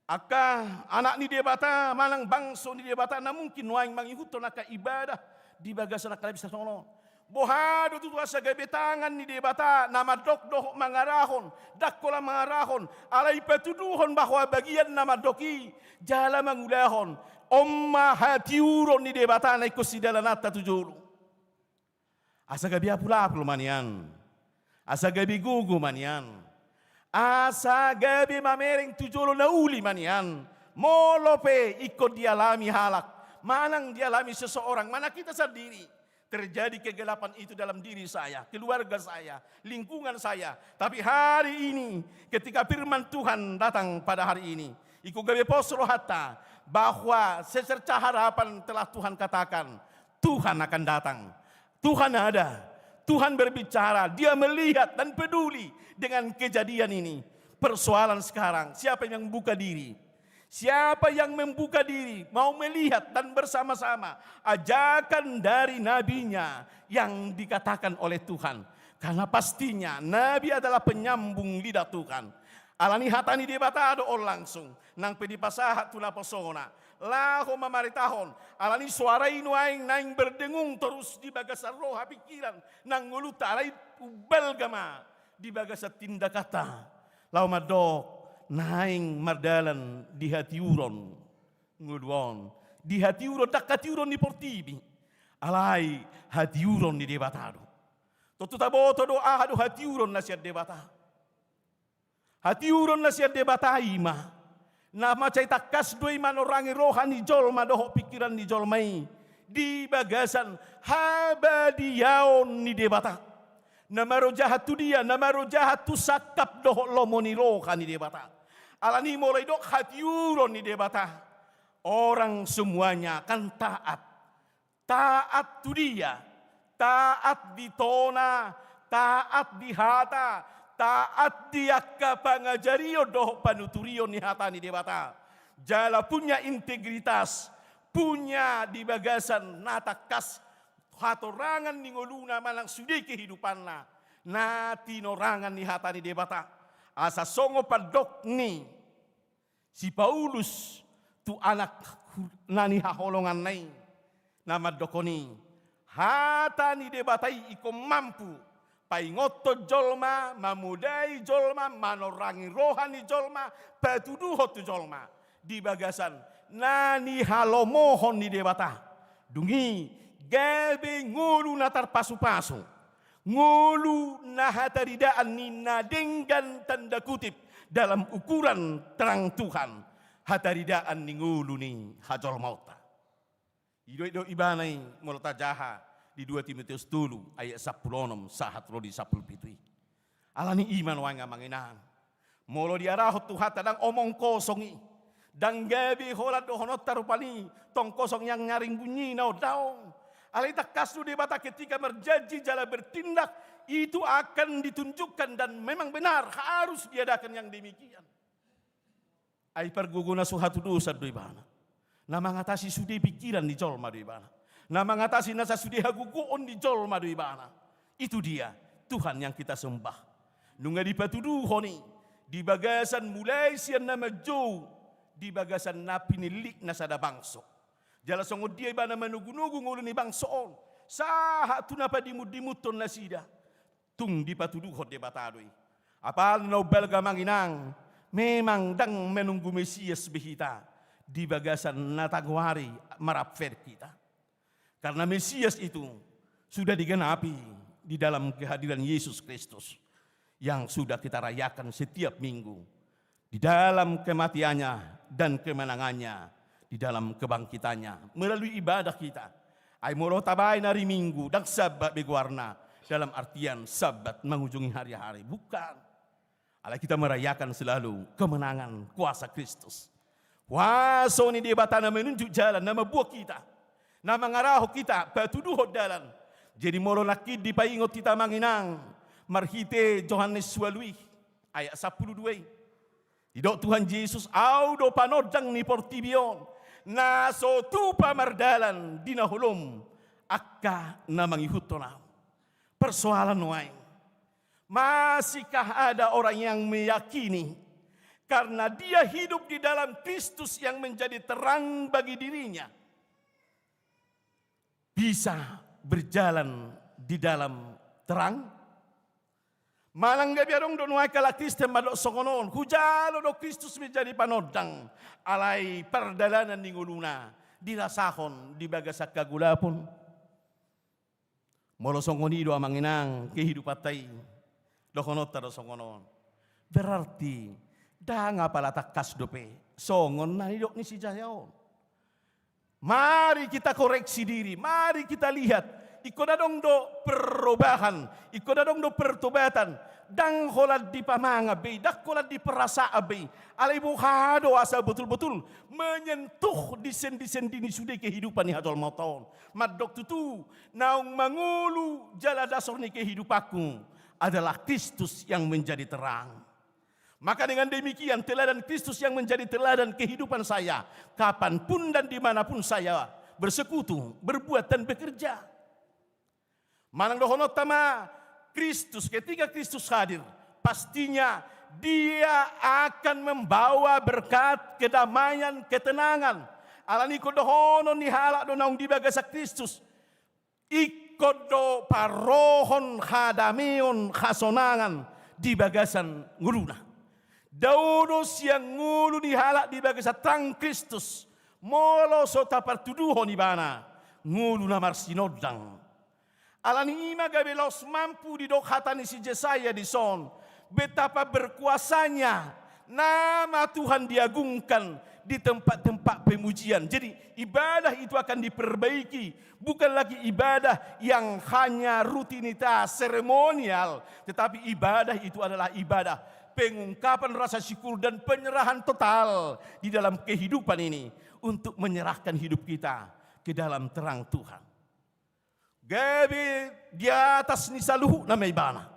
Angka anak ni Debata manang bangso ni Debata na mungkin nuaeng mangihuthon angka ibadah di bagasan angka na bisa songon on. Boha do tutu asa gabe tangan ni Debata na mandok dohot mangarahon, ndang holan mangarahon, alai patuduhon bahwa bagian na mandok i jala mangulahon. On ma hatiuron ni Debata na ingkon sidalananta tu jolo. Asa gabe apul-apul ma nian. Asa gabe gogo ma nian. Asa gabe mamereng tu jolo na uli ma nian. Molo pe ingkon dialami halak, manang dialami seseorang, manang kita sandiri, terjadi kegelapan itu dalam diri saya, keluarga saya, lingkungan saya. Tapi hari ini, ketika firman Tuhan datang pada hari ini, ingkon gabe pos rohanta bahwa secerca harapan telah Tuhan katakan, Tuhan akan datang. Tuhan ada. Tuhan berbicara. Dia melihat dan peduli dengan kejadian ini. Persoalan sekarang, siapa yang membuka diri? Siapa yang membuka diri, mau melihat dan bersama-sama ajakan dari nabinya yang dikatakan oleh Tuhan? Karena pastinya nabi adalah penyambung lidah Tuhan. Alani hata ni Debata do on langsung, nang pe dipasahat tu naposona, laho mamaritahon. Alani soara i nuaeng naeng berdengung torus di bagasan roha pikiran nang ngolunta, alai umbalga ma di bagasan tindakanta. Laho mandok, naeng mardalan di hatiuron ngolu on. Di hatiuron, ndang hatiuron ni portibi, alai hatiuron ni Debata do. Tontu taboto do aha do hatiuron na sian Debata. Hatiuron na sian Debata i ma na mansai tangkas do i manorangi roha ni jolma dohot pikiran ni jolma i di bagasan habadiaon ni Debata. Na marojahan tu dia? Na marojahan tu sangkap dohot lomo ni roha ni Debata. Alani molo didok hatiuron ni Debata, orang semuanya akan taat. Taat tu dia? Taat di tona, taat di hata, taat di angka pangajarion dohot panuturion ni hata ni Debata. Jala punya integritas, punya di bagasan na tangkas hatorangan ni ngoluna manang sude kehidupanna na tinorangan ni hata ni Debata. Asa songon pandok ni si Paulus tu anak hu-, na nihaholonganna i, na mandok on i, hata ni Debata i ingkon mampu paingothon jolma, mamodai jolma, manorangi roha ni jolma, patuduhon tu jolma di bagasan na nihalomohon ni Debata. Dung i gabe ngolu na tarpasupasu, ngolu na hataridaan ni na denggan tanda kutip dalam ukuran terang Tuhan. hataridaan ni ngolu ni hajolmaonta. I do, i do ibana i molo tajaha di dua Timoteus tolu ayat sampulu onom sahat ro di sampulu pitu i. Alani i ma nuaeng amang inang, molo diarahon Tuhanta ndang omong kosong i, ndang gabe holan dohononta rupani tong kosong yang nyaring bunyi na on, daong. Alai tangkas do Debata ketika marjanji jala bertindak, itu akan ditunjukkan dan memang benar harus diadakan yang demikian. Ai pargogona so hatudosan do ibana. Na mangatasi sude pikiran ni jolma do ibana. Na mangatasi nasa sude hagogoon ni jolma do ibana. Itu dia Tuhan yang kita sembah. Nunga dipatuduhon i di bagasan mulai sian na manjou, di bagasan na pinillit na sada bangso. Jala songon dia ibana manogunogu ngolu ni bangso on, sahat tu na padimundimunhon nasida. Tung dipatuduhon Debata do i. Apala na umbalga amang inang, memang ndang menunggu Mesias be hita di bagasan na tagoari marapher hita. Karena Mesias itu sudah digenapi di dalam kehadiran Yesus Kristus yang sudah kita rayakan setiap minggu. Di dalam kematiannya dan kemenangannya, di dalam kebangkitannya, melalui ibadah kita. Ai molo tabaen ari Minggu, ndang Sabbat be goarna, dalam artian Sabbat mengunjungi hari-hari. Bukan. Alai kita merayakan selalu kemenangan kuasa Kristus. Huaso ni Debata na menunjuk jalan, na mambuat kita, na mangarahon kita, patuduhon dalan. Jadi molo nangkin dipaingot hita amang inang, marhite Johannes ualu i, ayat sampulu dua i. Didok Tuhan Jesus, Au do panondang ni portibi on, na so tupa mardalan di na holom angka na mangihuthon Au. Persoalan nuaeng, masihkah ada orang yang meyakini karena dia hidup di dalam Kristus yang menjadi terang bagi dirinya, bisa berjalan di dalam terang? Manang gabe adong do nuaeng halak Kristen mandok songon on, hujalo do Kristus menjadi panondang, alai pardalanan ni ngoluna dirasahon di bagasan hagolapon? Molo songon i do amang inang kehidupanta i, dohononta do songon on. Berarti ndang apala tangkas dope songon na nidok ni si Jaya on. Mari kita koreksi diri, mari kita lihat. Ingkon adong do perubahan, ingkon adong do pertobatan. Ndang holan di pamangan be i, ndang holan di perasaan be i. Alai boha do asa botul-botul menyentuh di sendi-sendi ni sude kehidupan ni hajolmaonta on. Mandok tutu, naung mangolu jala dasor ni kehidupanku adalah Kristus yang menjadi terang. Maka dengan demikian, teladan Kristus yang menjadi teladan kehidupan saya, kapanpun dan dimanapun saya bersekutu, berbuat dan bekerja. Manang dohononta ma, Kristus, ketika Kristus hadir, pastinya Dia akan membawa berkat, kedamaian, ketenangan. Alani ingkon dohonon ni halak do naung di bagasan Kristus, ingkon do parohon hadameon, hasonangan di bagasan ngoluna. Dao do sian ngolu ni halak di bagasan terang Kristus, molo so tapartuduhon ibana ngolu na marsinondang. Alani i ma gabe laos mampu didok hata ni si Jesaya dison, betapa berkuasanya nama Tuhan diagungkan di tempat-tempat pemujian. Jadi, ibadah itu akan diperbaiki, bukan lagi ibadah yang hanya rutinitas seremonial, tetapi ibadah itu adalah ibadah pengungkapan rasa syukur dan penyerahan total di dalam kehidupan ini untuk menyerahkan hidup kita ke dalam terang Tuhan. Gabe di atas ni saluhutna ma ibana.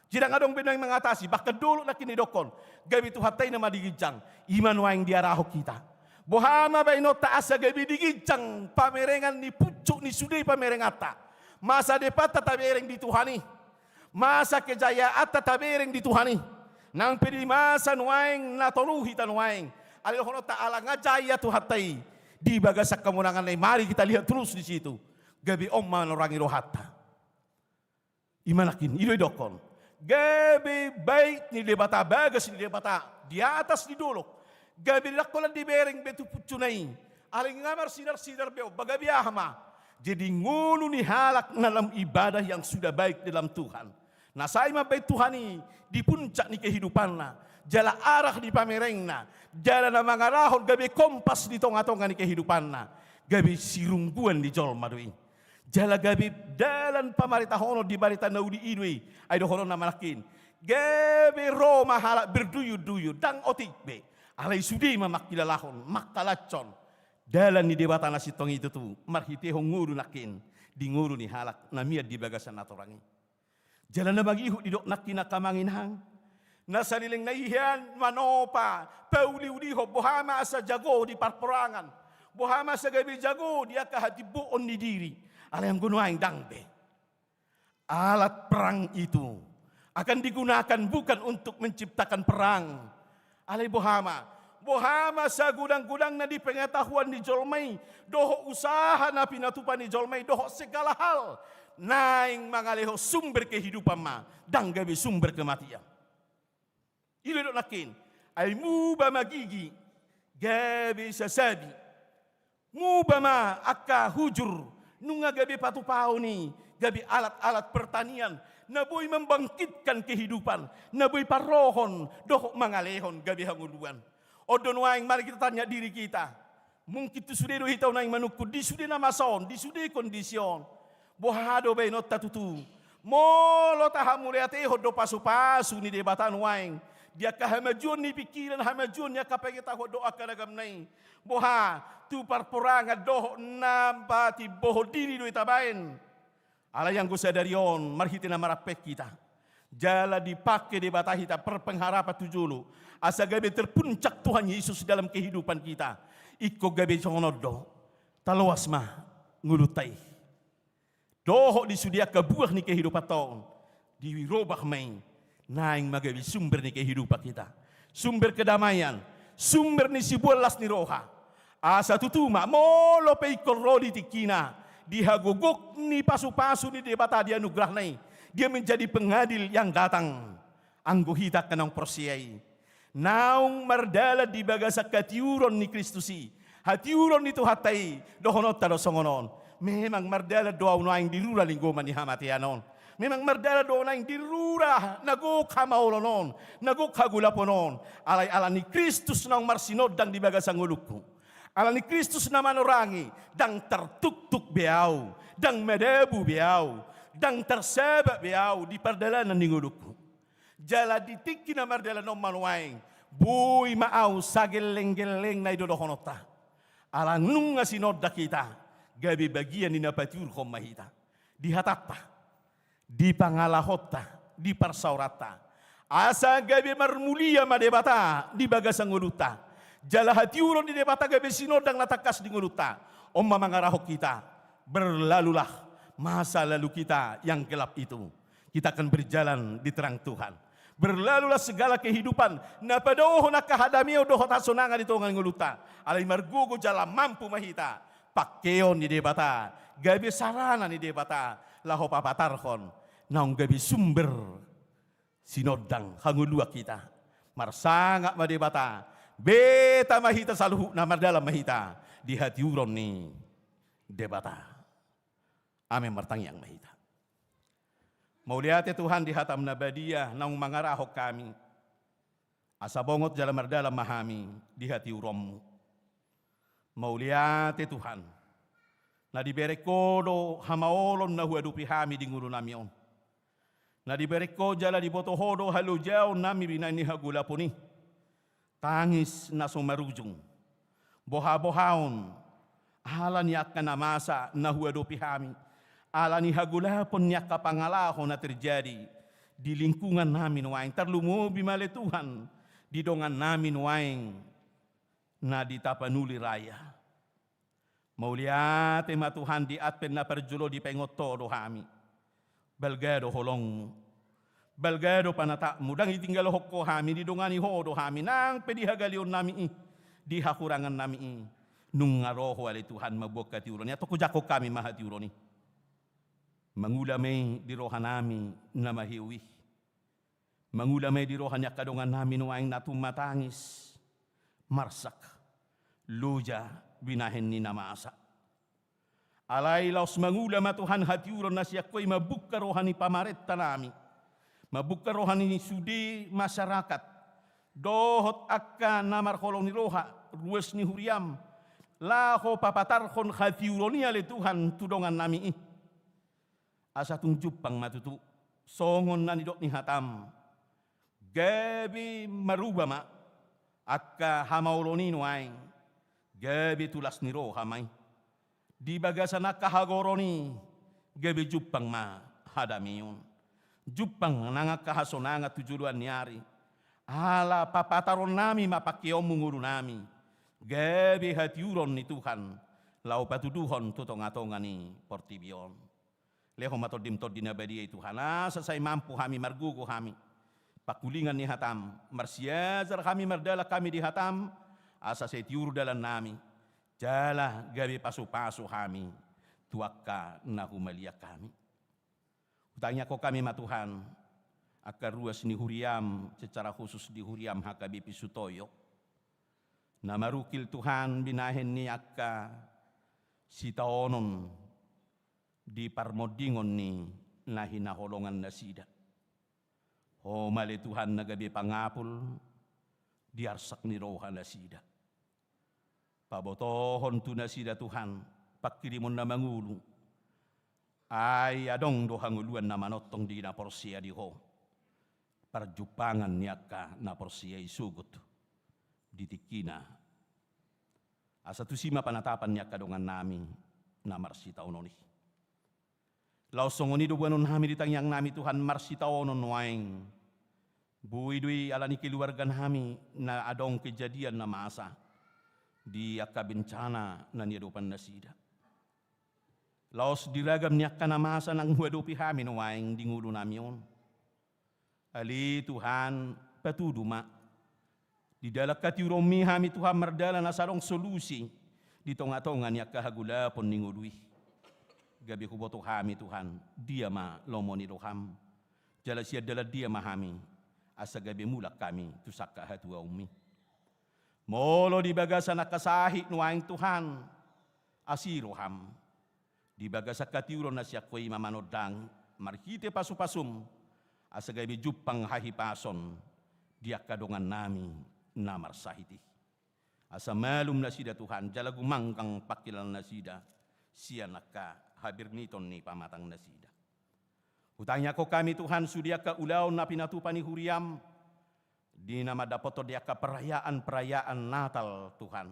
Jadi ndang adong be nuaeng mangatasi, bahkan dolok nangkin nidokkon, gabe Tuhanta i nama di ginjang. I ma nuaeng diarahon hita. Boha ma baenonta asa gabe di ginjang pamerengan ni pucuk ni sude pamerenganta. Masa depanta tabereng di Tuhan i. Masa kejayaanta tabereng di Tuhan i. Nang pe di masa nuaeng na tolu hita nuaeng, alai dohononta ala nga jaya Tuhanta i di bagasan hamonanganna i, mari kita lihat terus di situ. Gabe on ma nuaeng rohanta. I ma nangkin, i do didokkon. Gabe bait ni Debata, bagas ni Debata di atas ni dolok. Gabe ndang holan dibereng be tu pucukna i. Alai nga marsinar-sinar be on, ba gabe aha ma? Jadi ngolu ni halak na dalam ibadah yang sudah baik dalam Tuhan, na sai mambaen Tuhan i di puncak ni kehidupanna, jala arah ni pamerengna, jala na mangarahon gabe kompas di tonga-tonga ni kehidupanna, gabe sirungguan ni jolma do i. Jala gabe dalan pamaritahonon di barita na uli i do i. Ai dohononna ma nangkin, gabe ro ma halak berduyun-duyun, ndang otik be. Alai sude ma mangkilalahon, mangkalanshon dalan ni Debata na sintong i tutu, marhitehon ngolu nangkin di ngolu ni halak na mian di bagasan natorang i. Jala na mangihut didok nangkin angka amang inang, na saleleng na i hian manopa, pauliulihon boha ma asa jago di parporangan, boha ma asa gabe jago di angka hatimboon ni diri. Alai anggo nuaeng ndang be. Alat perang itu akan digunakan bukan untuk menciptakan perang. Alai boha ma, boha ma sagodang-godangna di pengetahuan ni jolma i, dohot usaha na pinatupa ni jolma i, dohot segala hal, naeng mangalehon sumber kehidupan ma, ndang gabe sumber kematian. I do didok nangkin, ai muba ma gigi gabe sasabi, muba ma angka hujur, nunga gabe patupaon i, gabe alat-alat pertanian, na boi membangkitkan kehidupan, na boi parrohon, dohot mangalehon gabe hangoluan. On do nuaeng, mari kita tanya diri kita. Mungkin tu sude do hita nuaeng manungkun, di sude na masa on, di sude kondisi on. Boha do baenonta tutu? Molo tahamauliatehon do pasupasu ni Debata nuaeng, di angka hamajuon ni pingkiran, hamajuon ni angka pengetahuan dohot angka ragamna i. Boha, tu parporangan dohot na patimbohon diri do i tabaen. Alai anggo sadari on, marhite na marampek hita, jala dipake Debata hita, berpengharapan tu jolo, asa gabe terpuncak Tuhan Yesus dalam kehidupan kita. Ingkon gabe songon on do, taloas ma ngolunta i. Dohot di sude angka buah ni kehidupanta on, dirobah ma i, naeng ma gabe sumber ni kehidupan hita. Sumber kedamaian, sumber ni siboan las ni roha. Asa tutu ma, molo pe ingkon ro di tingkina, di hagogok ni pasupasu ni Debata, di anugerahna i, dia menjadi pengadil yang datang. Anggo hita angka naung porsea i, naung mardalan di bagasan hatiuron ni Kristus i, hatiuron ni Tuhanta i, dohononta do songon on. Memang mardalan do ahu nuaeng di rura linggoman ni hamatean on. Memang mardalan do ahu nuaeng di rura na gok hamaolon on, na gok hagolapon on. Alai ala ni Kristus naung marsinondang di bagasan ngolungku, ala ni Kristus na manorangi, ndang tartuktuk be ahu, ndang madabu be ahu, ndang tarsabak be ahu di pardalanan ni ngolungku. Jala di tingki na mardalan on ma nuaeng, boi ma ahu sagelleng-gellengna, i do dohononta. Ala nunga sinondang hita, gabe bagian ni na patiurhon ma hita. Di hatanta, di pangalahonta, di parsaoranta. Asa gabe marmulia ma Debata di bagasan ngolunta. Jala hatiuron ni Debata gabe sinondang na tangkas di ngolunta. On ma mangarahon hita, berlalulah masa lalu kita yang gelap itu. Kita akan berjalan di terang Tuhan. Berlalulah segala kehidupan na padaohon angka hadameon dohot hasonangan di tonga ni ngolunta. Alai margogo jala mampu ma hita, pangkeon ni Debata, gabe sarana ni Debata, laho papatarhon naung gabe sumber sinondang hangoluan hita. Marsangap ma Debata, beta ma hita saluhutna, mardalan ma hita di hatiuron ni Debata. Amen. Martangiang ma hita. Mauliate Tuhan di hataM na badia naung mangarahon hami, asa bongot jala mardalan ma hami di hatiuronMu. Mauliate Tuhan, na dibereng Ho do hamaolon na huadopi hami di ngolunami on. Na dibereng Ho jala diboto Ho do halojaonnami binahen ni hagolapon i. Tangis na so marujung, bohabohaon, ala ni angka na masa na huadopi hami, ala ni hagolapon ni angka pangalaho na terjadi di lingkungannami nuaeng, tarlumobi ma ale Tuhan di dongannami nuaeng na di Tapanuli Raya. Mauliate ma Tuhan, di Advent na parjolo dipaingot Ho do hami. Balga do holongMu, balga do panatapMu, ndang ditinggalhon Ho hami, didongani Ho do hami, nang pe di hagaleonnami i, di hahurangannami i, nunga ro Ho ale Tuhan mamboan hatiuron i. Antong Ho jangkon hami ma hatiuron i. Mangula ma i di rohanami na maheu i. Mangula ma i di roha ni angka dongannami nuaeng na tumma tangis, marsak, loja binahen ni na masa. Alai laos mangula ma Tuhan hatiuron na sian Ho i, mambuka roha ni pamarentanami, mambuka roha ni sude masyarakat, dohot angka na marholong ni roha, ruas ni huriam, laho papatarhon hatiuron i ale Tuhan tu dongannami i. Asa tung jumpang ma tutu, songon na nidok ni hatam, gabe maruba ma angka hamaolon i nuaeng, gabe tu las ni roha ma i. Di bagasan angka hagoron i, gabe jumpang ma hadameon. Jumpang nang angka hasonangan tu joloan ni ari. Ala papataronnami ma pangkeonmu ngolunami. Gabe hatiuron ni Tuhan, laho patuduhon tu tongatonga ni portibi on. Lehon ma tondim-tondim na badia i Tuhan, asa sai mampu hami, margogo hami. Pangkulingan ni hatam, marsiajar hami, mardalan hami di hatam, asa sai tiur dalannami. Jala gabe pasupasu hami tu angka na humaliang hami. Hutangiangkon hami ma Tuhan, angka ruas ni huriam, secara khusus di huriam H K B P Sutoyo. Na marungkil Tuhan binahen ni angka sitaonon di parmondingon ni na hinaholongan nasida. Ho ma ale Tuhan na gabe pangapul di arsak ni roha nasida. Pabotohon tu nasida Tuhan, pangkirimon na mangolu. Ai adong do hangoluan na manongtong di na porsea di Ho. Parjumpangan ni angka na porsea i sogot di tingkina. Asa tusi ma panatapan ni angka dongannami na marsitaonon i. Laos songon i do boanonnami di tangiangnami Tuhan marsitaonon nuaeng. Boi do i ala ni keluarganami na adong kejadian na masa di angka bencana na niadopan nasida. Laos di ragam ni angka na masa naung huadopi hami nuaeng di ngolunami on. Ale Tuhan, patudu ma. Di dalan hatiuronmi hami Tuhan mardalan asa adong solusi di tongatonga ni angka hagolapon ni ngolu i. Gabe huboto hami Tuhan, dia ma lomo ni roham. Jala sian dalan dia ma hami, asa gabe mulak hami tu sangkap hatuaonmi. Molo di bagasan angka sahit nuaeng Tuhan, asi roham. Di bagasan hatiuron na sian Ho i ma manondangi, marhite pasupasum, asa gabe jumpang hahipason di angka dongannami na marsahit i. Asa malum nasida Tuhan, jala gumanggang pangkilalaan nasida, sian angka habirniton ni pamatang nasida. Hutangiangkon hami Tuhan, sude angka ulaon na pinatupa ni huriam, di na mandapothon di angka perayaan-perayaan Natal Tuhan,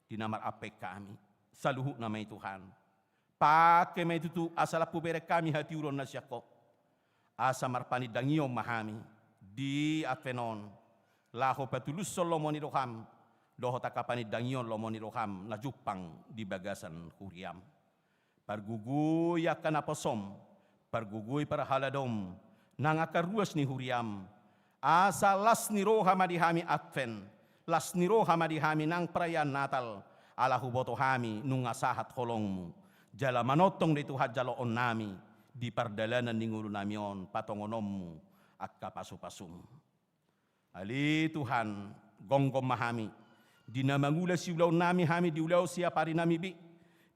di na marampek hami, saluhutna ma i Tuhan. Pangke ma i tutu asa lam hubereng hami hatiuron na sian Ho. Asa marpanindangion ma hami, di Advent on, laho patulushon lomo ni roham, dohot angka panindangion lomo ni roham, na jumpang di bagasan huriam. Pargogoi angka naposom, pargogoi parhaladom, nang angka ruas ni huriam. Asa las ni roha ma di hami Advent, las ni roha ma di hami nang perayaan Natal, ala huboto hami nunga sahat holongmu. Jala manongtong do i Tuhan jaloonnami, di pardalanan ni ngolunami on patongononmu, angka pasupasum. Ale Tuhan, gomgom ma hami, di na mangula siulaonnami hami di ulaon siaparinami be,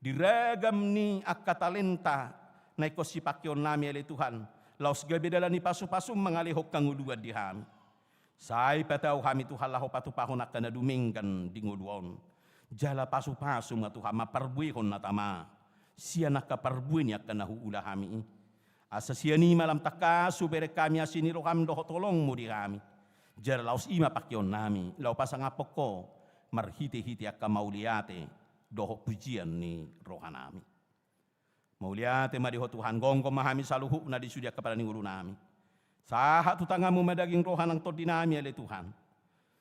di ragam ni angka talenta, na ingkon sipangkeonnami ale Tuhan, laos gabe dalan ni pasupasum mangalehon hangoluan di hami. Sai patau hami Tuhan laho patupahon angka na dumenggan di ngolu on. Jala pasupasu ma Tuhan mamparbuehon na tama, sian angka parbue ni angka na huula hami i. Asa sian i ma lam tangkas hubereng hami asi ni roham dohot holongmu di hami. Jala laos i ma pangkeonnami, laho pasangaphon ho, marhitehite angka mauliate, dohot pujian ni rohanami. Mauliate ma di ho Tuhan, gomgom ma hami saluhutna di sude angka pala ni ngolunami. Sahat tu tanganmu ma daging roha nang tondinami ale Tuhan.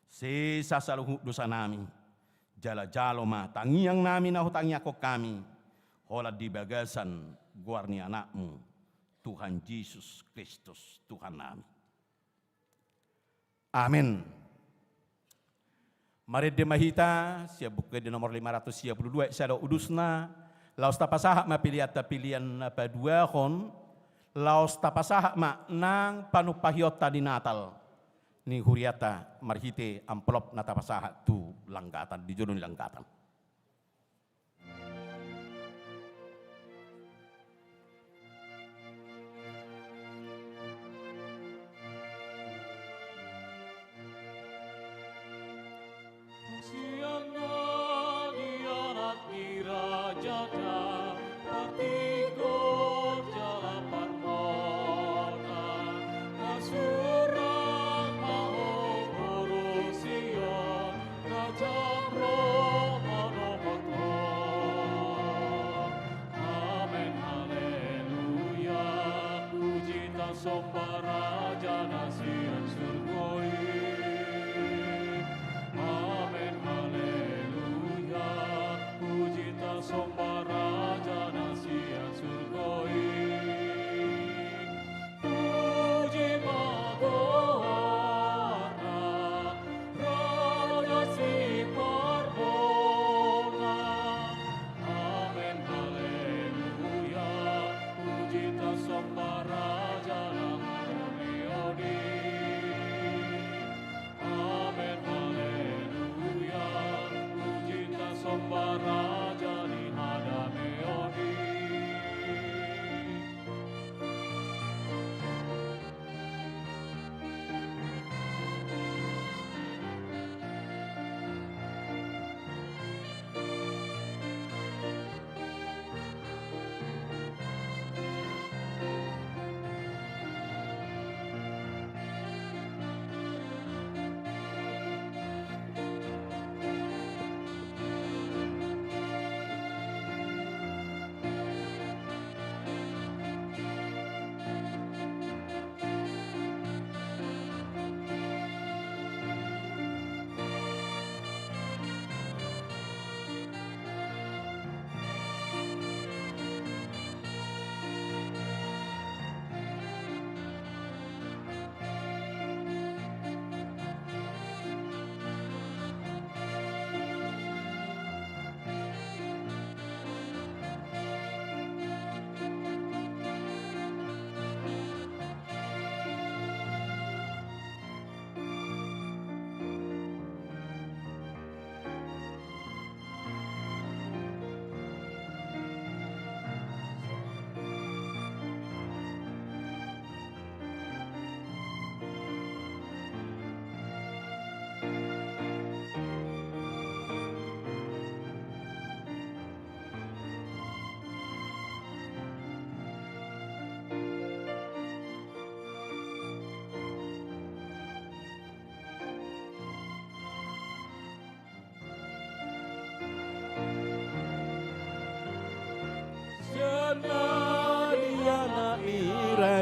Sesa saluhut dosanami. Jala jalo ma tangiangnami na hutangiangkon hami. Holan di bagasan goar ni Anakmu, Tuhan Jesus Kristus, Tuhannami. Amen. Marende ma hita, sian Buku Ende nomor lima ratus sia pulu dua, sada udusna, laos tapasahat ma peleanta pelean na paduahon, laos tapasahat ma nang panumpahionta di Natal ni hurianta marhite amplop na tapasahat tu langgatan, di jolo ni langgatan.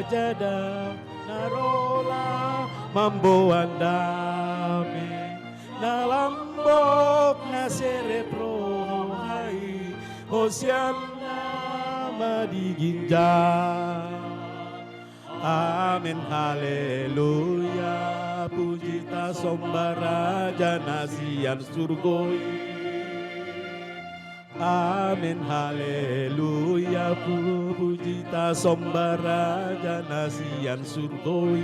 Jada na rola mamboan dame, na lambok na serep roha i, Hosianna ma di ginjang. Amen, haleluya, puji tasomba Raja na sian surgo i. Amen, haleluya, pu-, puji tasomba Raja na sian surgo i.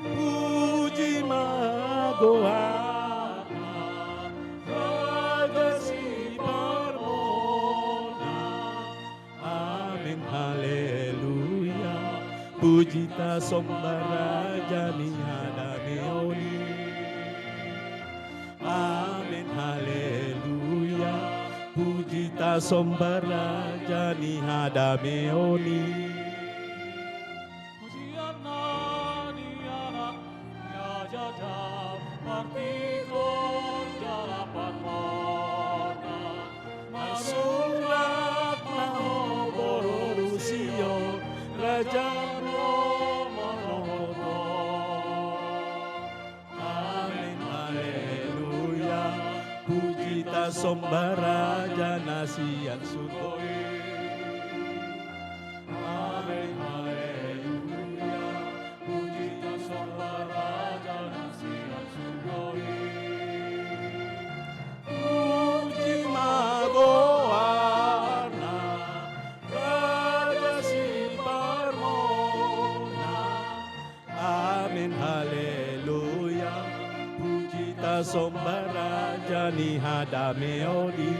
Puji ma goarna, Raja Siparmona. Amen, haleluya, puji tasomba Raja ni hadameon i. Amen, haleluya, puji tasomba Raja ni hadameon i. Hosianna di Anak ni Jada, partingkot jala parmona. Marsurak ma ho boru Sion, Raja do manohot ho. Amen, haleluya, puji tasomba Raja na sian surgo i. Amen, haleluya, puji tasomba Raja na sian surgo i. Puji ma goarna, Raja Siparmona. Amen, haleluya, puji tasomba Raja ni hadameon i.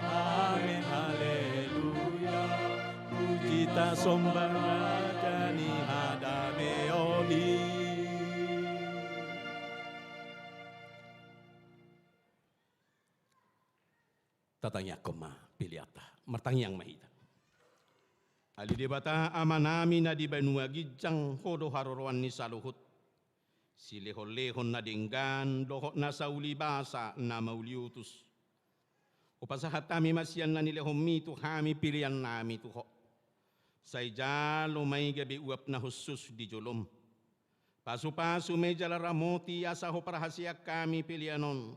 Amen, haleluya, puji tasomba Raja ni hadameon i. Tatangiangkon ma peleanta. Martangiang ma hita. Ale Debata Amanami na di banua ginjang, Ho do haroroan ni saluhut. Silehonlehon na denggan dohot nasa uli basa na mauliutus, hupasahat hami ma sian na nilehonMi tu hami peleannami tu Ho. Sai jalo ma i gabe uap na hushus di joloM. Pasupasu ma i jala ramoti asa huparhaseang hami pelean on.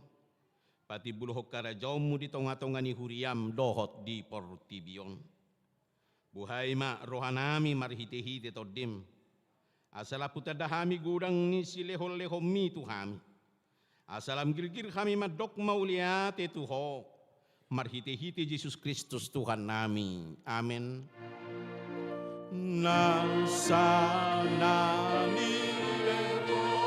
Patimbulhon harajaonMu di tongatonga ni huriaM dohot di portibi on. Buhai ma rohanami marhitehite TondiM, asa lam hutanda hami godang ni silehonlehonMi tu hami, asa lam girgir hami mandok mauliate tu Ho, marhitehite Jesus Kristus Tuhannami. Amen. Nasa na nilehon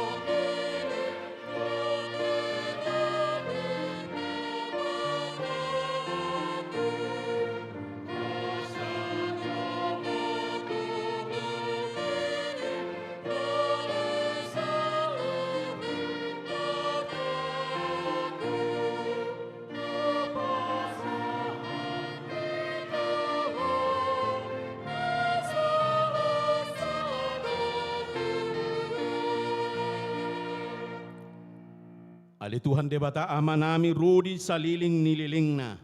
Ale Tuhan Debata Amanami, ro di salelenglelengna,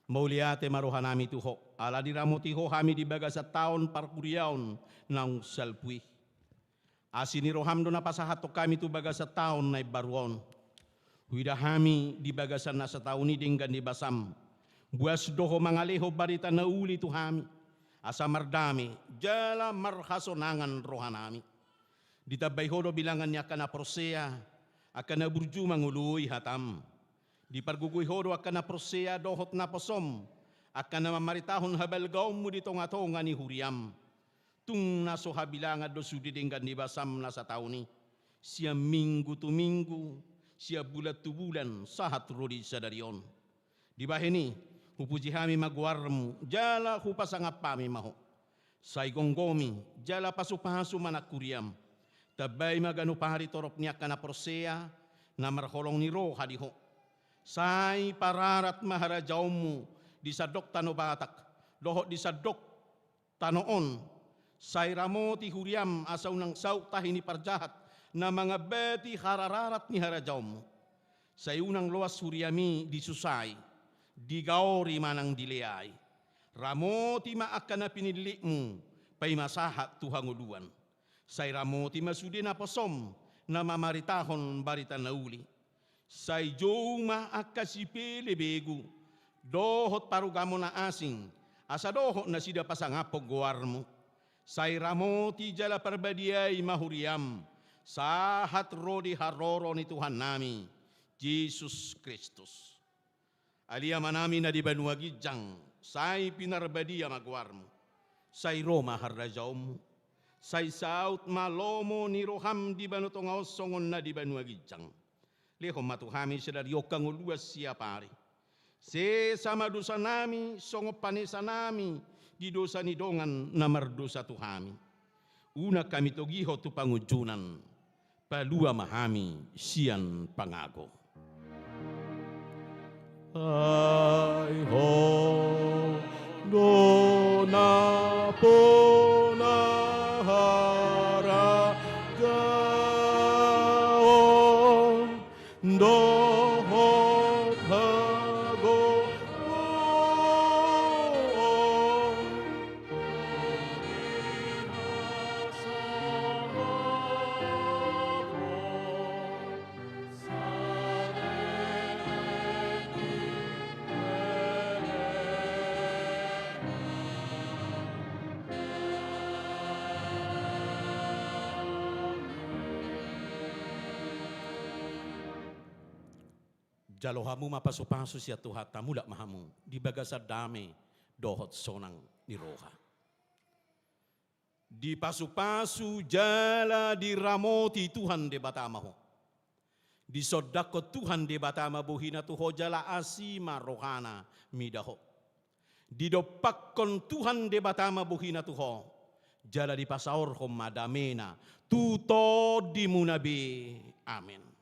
mauliate ma rohanami tu Ho, ala diramoti Ho hami di bagasan taon parhuriaon naung salpu i. Asi ni rohaM do na pasahathon hami tu bagasan taon na imbaru on. Huida hami di bagasan na sataon i denggan ni basaM, boas do Ho mangalehon barita na uli tu hami, asa mardame jala marhasonangan rohanami. Ditambai Ho do bilangan ni angka na porsea, angka na burju mangoloi hataM. Dipargogoi Ho do angka na porsea dohot naposoM, angka na mamaritahon habalgaonMu di tongatonga ni huriaM. Tung na so habilangan do sude denggan ni basaM na sataon i, sian minggu tu minggu, sian bulan tu bulan, sahat ro di sadari on. Dibahen i, hupuji hami ma goarMu, jala hupasangap hami ma Ho. Sai gomgomi jala pasupasu ma nang huriaM. Tambai ma ganup ari torop ni angka na porsea, na marholong ni roha di Ho. Sai pararat ma harajaonMu di sandok tano Batak dohot di sandok tano on. Sai ramoti huriaM asa unang saut tahi ni parjahat na mangambati harararat ni harajaonMu. Sai unang loas huriaMi disusai, digaori manang dileai. Ramoti ma angka na pinillitmu paima sahat tu hangoluan. Sai ramoti ma sude naposom na mamaritahon barita na uli. Sai jou ma angka sipelebegu dohot parugamo na asing, asa dohot nasida pasangaphon goarmu. Sai ramoti jala parbadiai ma huriam, sahat ro di haroro ni Tuhannami Jesus Kristus. Ale Amanami na di banua ginjang, sai pinarbadia ma goarmu. Sai ro ma harajaonmu. Sai saut ma lomo ni roham di banua tonga on songon na di banua ginjang. Lehon ma tu hami sadari on hangoluan siapari. Sesa ma dosanami songon panesanami di dosa ni dongan na mardosa tu hami. Unang hami togihon tu pangunjunan. Palua ma hami sian pangago. Ai ho do na pona harajaon dohot hagogoon. Jalo hamu ma pasupasu sian Tuhanta, mulak ma hamu di bagasan dame dohot sonang ni roha. Dipasupasu jala diramoti Tuhan Debata ma ho. Disondangkon Tuhan Debata ma bohina tu ho jala asi ma rohana mida ho. Didompakkon Tuhan Debata ma bohina tu ho, jala dipasaorhon ma damena tu tondimuna be. Amen.